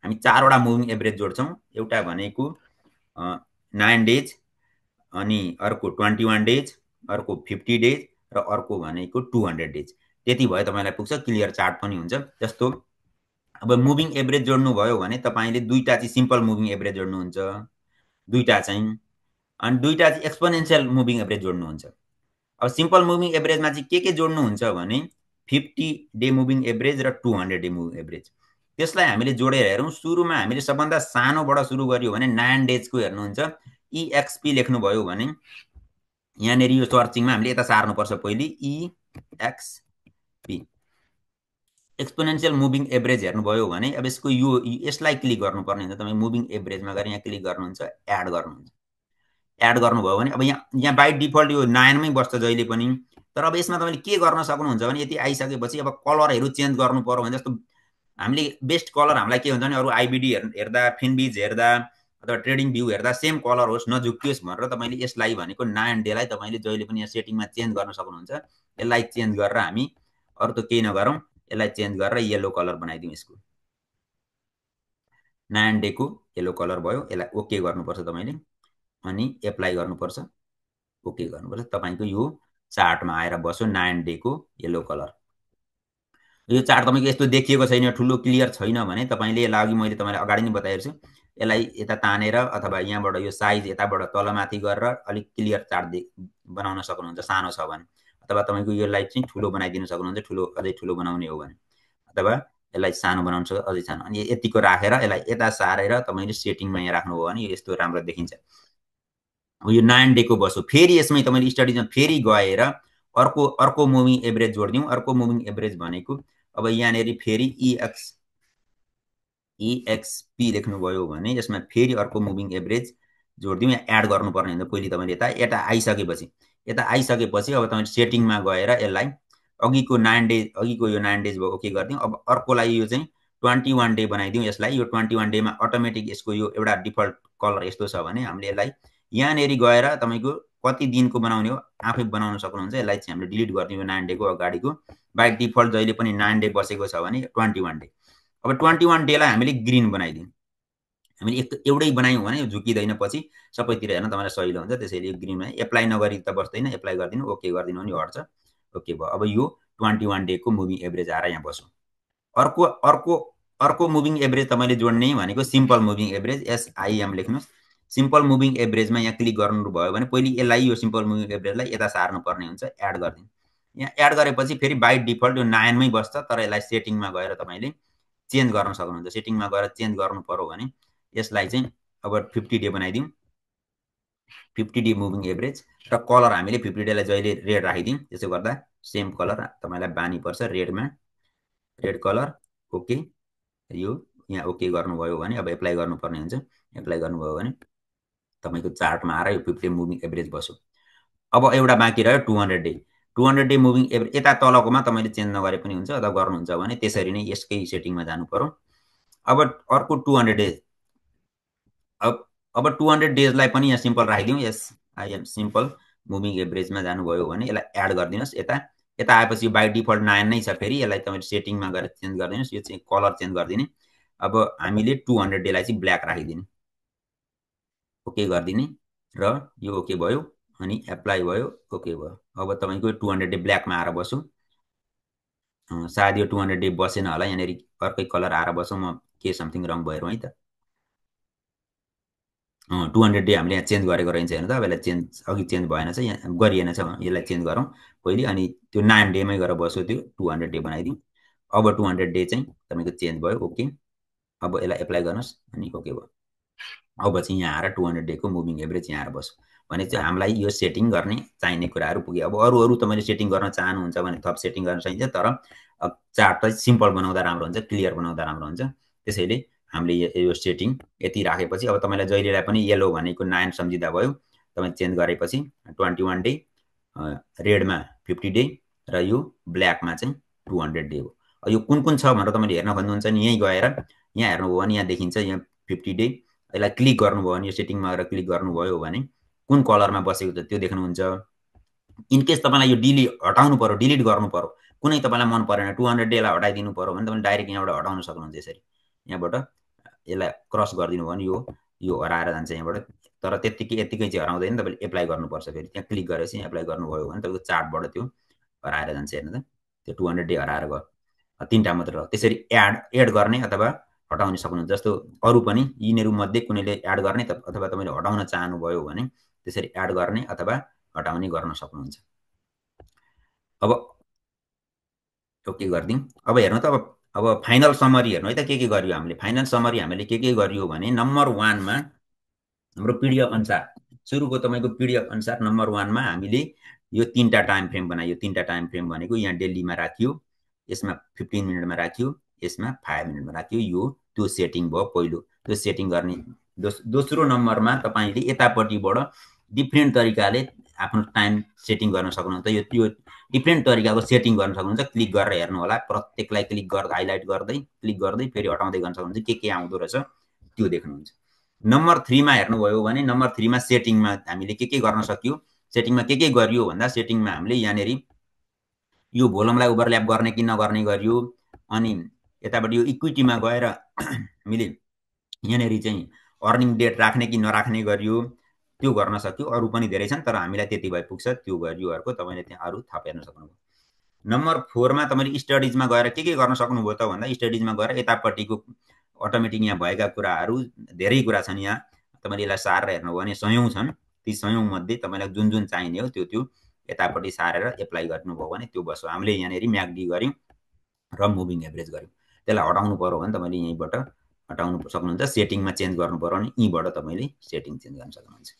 हामी 4 वटा मुभिङ एभरेज जोड्छौं। एउटा भनेको 9 डेज, अनि अर्को 21 डेज, अर्को 50 डेज र अर्को भनेको 200 डेज। त्यति भयो तपाईलाई पुग्छ। क्लियर चार्ट पनि हुन्छ। जस्तो अब मुभिङ एभरेज जोड्नु भयो भने तपाईले दुईटा चाहिँ सिम्पल मुभिङ एभरेज जोड्नुहुन्छ, दुईटा चाहिँ, अनि दुईटा चाहिँ एक्सपोनेन्शियल मुभिङ एभरेज जोड्नुहुन्छ। अब सिम्पल मुभिङ एभरेजमा चाहिँ के जोड्नुहुन्छ भने 50 डे मुभिङ एभरेज र 200 डे मुभिङ एभरेज। त्यसलाई हामीले जोडेर हेरौँ। सुरुमा हामीले सबभन्दा सानोबाट सुरु गर्यो भने 9 डेजको हेर्नुहुन्छ, EXP लेख्नुभयो भने यहाँनिर यो सर्चिङमा हामीले यता सार्नुपर्छ पहिले, EXP एक्सपोनेन्शियल मुभिङ एभरेज हेर्नुभयो भने अब यसलाई क्लिक गर्नुपर्ने हुन्छ। तपाईँ मुभिङ एभरेजमा गएर यहाँ क्लिक गर्नुहुन्छ, एड गर्नुहुन्छ। एड गर्नुभयो भने अब यहाँ बाई डिफल्ट यो 9 मै बस्छ जहिले पनि। तर अब यसमा तपाईँले के गर्न सक्नुहुन्छ भने यति आइसकेपछि अब कलरहरू चेन्ज गर्नु पर्यो भने, जस्तो हामीले बेस्ट कलर हामीलाई के हुन्छ भने अरू आइबिडी हेर्दा, फिनबिज हेर्दा अथवा ट्रेडिङ भ्यू हेर्दा सेम कलर होस्, नझुक्कियोस् भनेर तपाईँले यसलाई भनेको 9 डेलाई तपाईँले जहिले पनि यहाँ सेटिङमा चेन्ज गर्न सक्नुहुन्छ। यसलाई चेन्ज गरेर हामी अरू त केही नगरौँ, यसलाई चेन्ज गरेर येलो कलर बनाइदिउँ। यसको 9 डेको येलो कलर भयो। यसलाई ओके गर्नुपर्छ तपाईँले, अनि एप्लाई गर्नुपर्छ, ओके गर्नुपर्छ। तपाईको यो चार्टमा आएर बस्यो 9 डेको येलो कलर। यो चार्ट तपाईको यस्तो देखिएको छैन, ठुलो क्लियर छैन भने तपाईले यसलाई अघि मैले तपाईलाई अगाडि नै बताएको छु, यसलाई यता तानेर अथवा यहाँबाट यो साइज यताबाट तलमाथि गरेर अलिक क्लियर चार्ट बनाउन सक्नुहुन्छ सानो छ भने, अथवा तपाईको यसलाई चाहिँ ठुलो बनाइदिन सक्नुहुन्छ, ठुलो अझै ठुलो बनाउने हो भने, अथवा यसलाई सानो बनाउन सक्छ अझै सानो। अनि यतिको राखेर यसलाई यता सारेर तपाईले सेटिङमा यहाँ राख्नुभयो भने यस्तो राम्रो देखिन्छ। यो 9 डेको बस्यो। फेरि यसमै तपाईले स्टडिजमा फेरि गएर अर्को मुभिङ एभरेज जोड्दिउँ। अर्को मुभिङ एभरेज भनेको अब यहाँनिर फेरि EXP लेख्नुभयो भने यसमा फेरि अर्को मुभिङ एभरेज जोड्दिउँ। यहाँ एड गर्नुपर्ने हुन्छ पहिले तपाईले यता आइसकेपछि अब तपाईले सेटिङमा गएर यसलाई अघिको 9 डेज भयो, ओके गरिदिउँ। अब अर्कोलाई यो चाहिँ 21 डे बनाइदिउँ यसलाई। यो 21 डेमा अटोमेटिक यसको यो एउटा डिफल्ट कलर यस्तो छ भने हामीले यसलाई यहाँनिर गएर तपाईको कति दिनको बनाउने हो आफै बनाउन सक्नुहुन्छ। यसलाई चाहिँ हामीले डिलिट गरिदिउँ 9 डेको अगाडिको। बाइ डिफल्ट जहिले पनि 9 डे बसेको छ भने 21 डे। अब 21 डेलाई हामीले ग्रीन बनाइदिउँ। हामीले एउटै बनायौँ भने झुकिँदैन, पछि सबैतिर हेर्न तपाईँलाई सजिलो हुन्छ। त्यसैले यो ग्रीनमा एप्लाई नगरी त बस्दैन, एप्लाई गरिदिनु, ओके गरिदिनु भने हट्छ। ओके भयो। अब यो 21 डेको मुभिङ एभरेज आएर यहाँ बस्यो। अर्को मुभिङ एभरेज तपाईँले जोड्ने भनेको सिम्पल मुभिङ एभरेज, SIM लेख्नुहोस्। सिम्पल मुभिङ एभरेजमा यहाँ क्लिक गर्नुभयो भने पहिले यसलाई यो सिम्पल मुभिङ एभरेजलाई यता सार्नु पर्ने हुन्छ, एड गरिदिनु। यहाँ एड गरेपछि फेरि बाइ डिफल्ट यो 9 मै बस्छ, तर यसलाई सेटिङमा गएर तपाईँले चेन्ज गर्न सक्नुहुन्छ। सेटिङमा गएर चेन्ज गर्नु पर्यो भने यसलाई चाहिँ अब 50 डे बनाइदिउँ, 50 डे मुभिङ एभरेज। र कलर हामीले 50 डेलाई जहिले रेड राखिदिउँ। त्यसो गर्दा सेम कलर तपाईँलाई बानी पर्छ, रेडमा रेड कलर, ओके। यो यहाँ ओके गर्नुभयो भने अब एप्लाई गर्नुपर्ने हुन्छ। एप्लाई गर्नुभयो भने तपाईको चार्टमा आएर यो 50 मुभिङ एभरेज बस्यो। अब एउटा बाँकी रह्यो 200 डे। 200 डे मुभिङ एभरेज यता तलकोमा तपाईले चेन्ज नगरे पनि हुन्छ, अथवा गर्नुहुन्छ भने त्यसरी नै यसकै सेटिङमा जानु पर्यो। अब अर्को 200 डेज। अब 200 डेजलाई पनि यहाँ सिम्पल राखिदिउँ, SIM सिम्पल मुभिङ एभरेजमा जानुभयो भने यसलाई एड गरिदिनुहोस्। यता आएपछि बाइ डिफल्ट 9 नै छ। फेरि यसलाई तपाईले सेटिङमा गएर चेन्ज गरिदिनुहोस्, यो चाहिँ कलर चेन्ज गरिदिने। अब हामीले 200 डेलाई चाहिँ ब्ल्याक राखिदिने, ओके गरिदिने, र यो ओके भयो, अनि एप्लाई भयो, ओके भयो। अब तपाईको 200 डे ब्ल्याकमा आएर बस्यो। सायद यो 200 डे बसेन होला, यहाँनिर अर्कै कलर आएर बस्यो। म के समथिङ रङ भयो है त। 200 डे हामीले यहाँ चेन्ज गरेको रहेछ हेर्नु त। अब यसलाई चेन्ज अघि चेन्ज भएन छ, यहाँ गरिएन छ, यसलाई चेन्ज गरौँ पहिले। अनि त्यो 9 डेमै गएर बस्यो, त्यो 200 डे बनाइदिउँ। अब 200 डे चाहिँ तपाईँको चेन्ज भयो, ओके। अब यसलाई एप्लाई गर्नुहोस्, अनि ओके भयो। अब चाहिँ यहाँ आएर 200 डेको मुभिङ एभरेज यहाँ आएर बस्यो भने चाहिँ हामीलाई यो सेटिङ गर्ने चाहिने कुराहरू पुग्यो। अब अरू तपाईँले सेटिङ गर्न चाहनुहुन्छ भने थप सेटिङ गर्न सकिन्छ, तर चार्ट चाहिँ सिम्पल बनाउँदा राम्रो हुन्छ, क्लियर बनाउँदा राम्रो हुन्छ। त्यसैले हामीले यो सेटिङ यति राखेपछि अब तपाईँलाई जहिलेलाई पनि येलो भनेको 9 सम्झिँदा भयो। तपाईँ चेन्ज गरेपछि 21 डे, रेडमा 50 डे, र यो ब्ल्याकमा चाहिँ 200 डे हो। यो कुन छ भनेर तपाईँले हेर्न खोज्नुहुन्छ नि, यहीँ गएर यहाँ हेर्नुभयो भने यहाँ देखिन्छ, यहाँ 50 डे। यसलाई क्लिक गर्नुभयो भने, यो सेटिङमा गएर क्लिक गर्नुभयो भने कुन कलरमा बसेको छ त्यो देख्नुहुन्छ। इनकेस तपाईँलाई यो हटाउनु पर्यो, डिलिट गर्नु पर्यो, कुनै तपाईँलाई मन परेन, 200 डेलाई हटाइदिनु पर्यो भने तपाईँ डाइरेक्ट यहाँबाट हटाउन सक्नुहुन्छ। यसरी यहाँबाट यसलाई क्रस गरिदिनु भयो भने यो यो हराएर जान्छ यहाँबाट। तर यत्तिकै चाहिँ हराउँदैन, तपाईँले एप्लाई गर्नुपर्छ। फेरि त्यहाँ क्लिक गरेपछि एप्लाई गर्नुभयो भने तपाईँको चार्टबाट त्यो हराएर जान्छ। हेर्नु त, त्यो 200 डे हराएर गयो। 3टा मात्र रह्यो। त्यसरी एड गर्ने अथवा हटाउन सक्नुहुन्छ। जस्तो अरू पनि यिनीहरू मध्ये कुनैले एड गर्ने अथवा तपाईँले हटाउन चाहनुभयो भने त्यसरी एड गर्ने अथवा हटाउने गर्न सक्नुहुन्छ। अब ओके गरिदिउँ। अब हेर्नु त, अब फाइनल समरी हेर्नु है त, के गर्यो हामीले। फाइनल समरी हामीले के गर्यो भने नम्बर 1 मा हाम्रो पिडिएफ अनुसार, सुरुको तपाईँको पिडिएफ अनुसार नम्बर 1 मा हामीले यो 3टा टाइम फ्रेम बनायो। 3टा टाइम फ्रेम भनेको यहाँ दिल्लीमा राखियो, यसमा 15 मिनटमा राखियो, यसमा 5 मिनटमा राखियो। यो त्यो सेटिङ भयो पहिलो। त्यो सेटिङ गर्ने दोस्रो नम्बरमा तपाईँले यतापट्टिबाट डिफ्रेन्ट तरिकाले आफ्नो टाइम सेटिङ गर्न सक्नुहुन्छ। यो डिफ्रेन्ट तरिकाको सेटिङ गर्न सक्नुहुन्छ। क्लिक गरेर हेर्नु होला, प्रत्येकलाई क्लिक गर्दै हाइलाइट गर्दै क्लिक गर्दै फेरि हटाउँदै गर्न सक्नुहुन्छ। के आउँदो रहेछ त्यो देख्नुहुन्छ। नम्बर 3 मा हेर्नुभयो भने नम्बर 3 मा सेटिङमा हामीले के गर्न सक्यो। सेटिङमा के गरियो भन्दा सेटिङमा हामीले यहाँनेरि यो भोलमलाई ओभरल्याप गर्ने कि नगर्ने गरियो। अनि यतापट्टि यो इक्विटीमा गएर हामीले यहाँनेरि चाहिँ अर्निङ डेट राख्ने कि नराख्ने गरियो, त्यो गर्न सक्यो। अरू पनि धेरै छन् तर हामीलाई त्यति भए पुग्छ, त्यो गरियो। अर्को तपाईँले त्यहाँ अरू थप हेर्न सक्नुभयो। नम्बर 4 मा तपाईँले स्टडिजमा गएर के गर्न सक्नुभयो त भन्दा स्टडिजमा गएर यतापट्टिको अटोमेटिक यहाँ भएका कुराहरू धेरै कुरा छन्। यहाँ तपाईँले यसलाई सारेर हेर्नुभयो भने 100औं छन्। ती 100औं मध्ये तपाईँलाई जुन जुन चाहिने हो त्यो यतापट्टि सारेर एप्लाई गर्नुभयो भने त्यो बस्छ। हामीले यहाँनेरि म्याकडी गऱ्यौँ र मुभिङ एभरेज गऱ्यौँ। त्यसलाई हटाउनु पर्यो भने तपाईँले यहीँबाट हटाउनु सक्नुहुन्छ। सेटिङमा चेन्ज गर्नु पर्यो भने यहीँबाट तपाईँले सेटिङ चेन्ज गर्न सक्नुहुन्छ।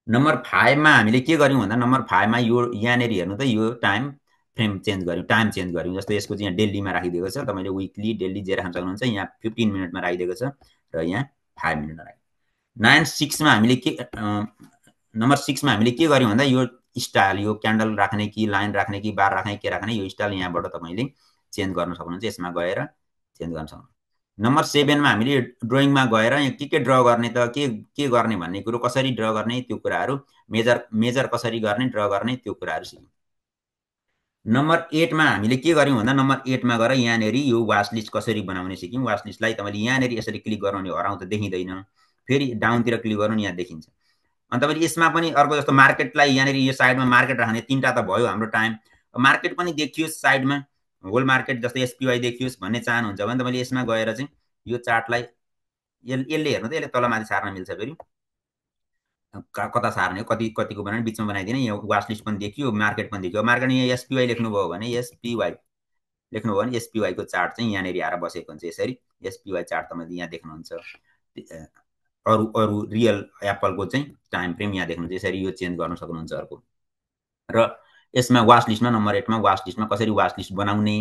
नम्बर 5 मा हामीले के गर्यौँ भन्दा नम्बर 5 मा यो यहाँनेरि हेर्नु त, यो टाइम फ्रेम चेन्ज गर्यौँ, टाइम चेन्ज गर्यौँ। जस्तो यसको चाहिँ यहाँ दिल्लीमा राखिदिएको छ, तपाईँले विकली डेली जे राख्न सक्नुहुन्छ। यहाँ 15 मिनटमा राखिदिएको छ र यहाँ 5 मिनटमा राखिदिएको। 6 मा हामीले नम्बर 6 मा हामीले के गर्यौँ भन्दा यो स्टाइल, यो क्यान्डल राख्ने कि लाइन राख्ने कि बार राख्ने के राख्ने, यो स्टाइल यहाँबाट तपाईँले चेन्ज गर्न सक्नुहुन्छ। यसमा गएर चेन्ज गर्न सक्नुहुन्छ। नम्बर 7 मा हामीले ड्रइङमा गएर यहाँ के ड्र गर्ने त, के गर्ने भन्ने कुरो, कसरी ड्र गर्ने त्यो कुराहरू, मेजर कसरी गर्ने, ड्र गर्ने त्यो कुराहरू सिक्यौँ। नम्बर 8 मा हामीले के गर्यौँ भन्दा नम्बर 8 मा गएर यहाँनेरि यो वाच लिस्ट कसरी बनाउने सिक्यौँ। वाच लिस्टलाई तपाईँले यहाँनेरि यसरी क्लिक गर्नु हराउँदा देखिँदैन। फेरि डाउनतिर क्लिक गर्नु यहाँ देखिन्छ। अनि तपाईँले यसमा पनि अर्को जस्तो मार्केटलाई यहाँनेरि यो साइडमा मार्केट राख्ने 3टा त भयो हाम्रो टाइम। मार्केट पनि देखियोस् साइडमा, होल मार्केट जस्तै एसपीवाई देखियोस् भन्ने चाहनुहुन्छ भने तपाईँले यसमा गएर चाहिँ यो चार्टलाई यसले हेर्नु त, यसले तलमाथि सार्न मिल्छ। फेरि कता सार्ने हो, कतिको बनाउने, बिचमा बनाइदिने। यहाँ वाच लिस्ट पनि देखियो, मार्केट पनि देखियो। मार्केट यहाँ एसपीवाई लेख्नुभयो भने एसपीवाई लेख्नुभयो भने एसपीवाईको चार्ट चाहिँ यहाँनेरि आएर बसेको हुन्छ। यसरी एसपीवाई चार्ट तपाईँले यहाँ देख्नुहुन्छ। अरू रियल एप्पलको चाहिँ टाइम फ्रेम यहाँ देख्नुहुन्छ। यसरी यो चेन्ज गर्न सक्नुहुन्छ अर्को। र यसमा वाच लिस्टमा नम्बर 8 मा वाच लिस्टमा कसरी वाच लिस्ट बनाउने,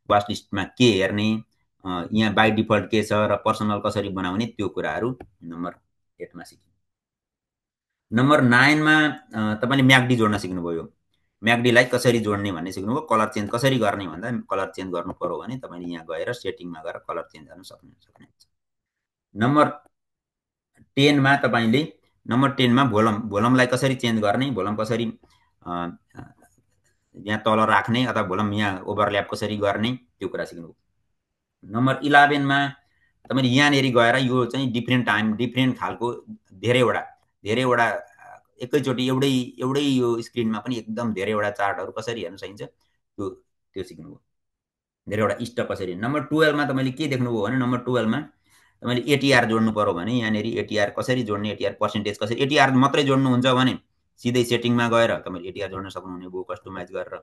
वाच लिस्टमा के हेर्ने, यहाँ बाई डिफल्ट के छ र पर्सनल कसरी बनाउने, त्यो कुराहरू नम्बर 8 मा सिक्यौँ। नम्बर 9 मा तपाईँले म्याकडी जोड्न सिक्नुभयो। म्याकडीलाई कसरी जोड्ने भन्ने सिक्नुभयो। कलर चेन्ज कसरी गर्ने भन्दा कलर चेन्ज गर्नु पर्यो भने तपाईँले यहाँ गएर सेटिङमा गएर कलर चेन्ज गर्न सक्नुहुन्छ। नम्बर 10 मा तपाईँले नम्बर 10 मा भोलमलाई कसरी चेन्ज गर्ने, भोलम कसरी यहाँ तल राख्ने अथवा भोलम यहाँ ओभरल्याप कसरी गर्ने, त्यो कुरा सिक्नुभयो। नम्बर 11 मा तपाईँले यहाँनेरि गएर यो चाहिँ डिफ्रेन्ट टाइम, डिफ्रेन्ट खालको धेरैवटा एकैचोटि एउटै यो स्क्रिनमा पनि एकदम धेरैवटा चार्टहरू कसरी हेर्न सकिन्छ त्यो सिक्नुभयो। धेरैवटा स्टक कसरी। नम्बर 12 मा तपाईँले के देख्नुभयो भने नम्बर 12 मा तपाईँले एटीआर जोड्नु पर्यो भने यहाँनेरि एटीआर कसरी जोड्ने, एटीआर पर्सेन्टेज कसरी, एटीआर मात्रै जोड्नुहुन्छ भने सिधै सेटिङमा गएर तपाईँले एटीआर जोड्न सक्नुहुने भयो। कस्टमाइज गरेर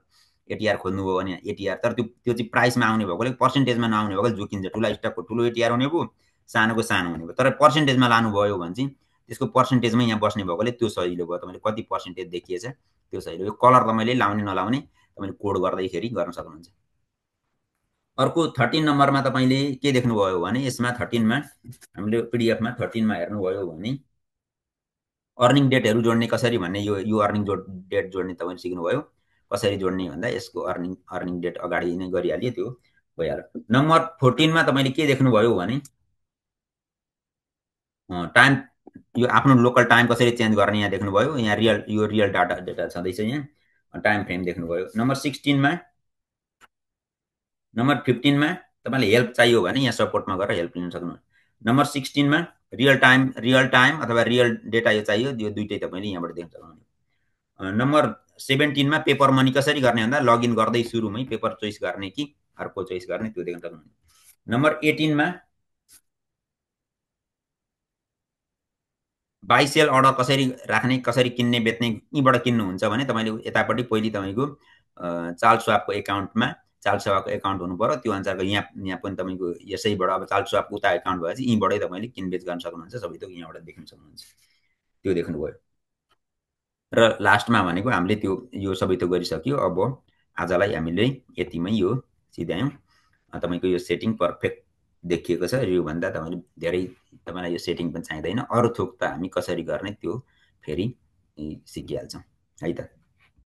एटीआर खोज्नुभयो भने एटीआर, तर त्यो चाहिँ प्राइसमा आउने भएकोले पर्सेन्टेजमा नआउने भएकोले जोकिन्छ। ठुला स्टकको ठुलो एटीआर हुने भयो, सानोको सानो हुने भयो। तर पर्सेन्टेजमा लानुभयो भने चाहिँ त्यसको पर्सेन्टेजमै यहाँ बस्ने भएकोले त्यो सजिलो भयो। तपाईँले कति पर्सेन्टेज देखिएछ त्यो सजिलो। यो कलर तपाईँले लाउने नलाउने तपाईँले कोड गर्दैखेरि गर्न सक्नुहुन्छ। अर्को 13 नम्बरमा तपाईँले के देख्नुभयो भने यसमा 13 मा हामीले पिडिएफमा 13 मा हेर्नुभयो भने अर्निङ डेटहरू जोड्ने कसरी भन्ने, यो अर्निङ डेट जोड्ने तपाईँले सिक्नुभयो। कसरी जोड्ने भन्दा यसको अर्निङ डेट अगाडि नै गरिहालियो, त्यो भइहाल्यो। नम्बर 14 मा तपाईँले के देख्नुभयो भने टाइम, यो आफ्नो लोकल टाइम कसरी चेन्ज गर्ने यहाँ देख्नुभयो। यहाँ रियल डेटा छँदैछ। यहाँ टाइम फ्रेम देख्नुभयो। नम्बर 16 मा नम्बर 15 मा तपाईँले हेल्प चाहियो भने यहाँ सपोर्टमा गएर हेल्प लिन सक्नुहुन्छ। नम्बर 16 मा रियल टाइम अथवा रियल डेटा यो चाहियो, यो दुईटै तपाईले यहाँबाट देख्न सक्नुहुन्छ। नम्बर 17 मा पेपर मनी कसरी गर्ने भन्दा लगइन गर्दै सुरुमै पेपर चोइस गर्ने कि अर्को चोइस गर्ने त्यो देख्न सक्नुहुन्छ। नम्बर 18 मा बाइ सेल अर्डर कसरी राख्ने, कसरी किन्ने बेच्ने, यहीँबाट किन्नुहुन्छ भने तपाईँले यतापट्टि पहिले तपाईँको चार्ल्स स्वाबको एकाउन्टमा चार्ल्स स्वाबको एकाउन्ट हुनु पर्यो। त्यो अनुसारको यहाँ पनि तपाईँको यसैबाट अब चार्ल्स स्वाबको उता एकाउन्ट भएपछि यहीँबाटै तपाईँले किनबेच गर्न सक्नुहुन्छ। सबै थोक यहाँबाट देख्न सक्नुहुन्छ। त्यो देख्नुभयो। र लास्टमा भनेको हामीले त्यो यो सबै थोक गरिसक्यो। अब आजलाई हामीले यतिमै यो सिध्यायौँ। तपाईँको यो सेटिङ पर्फेक्ट देखिएको छ। योभन्दा तपाईँले धेरै तपाईँलाई यो सेटिङ पनि चाहिँदैन। अरू थोक त हामी कसरी गर्ने त्यो फेरि सिकिहाल्छौँ है त।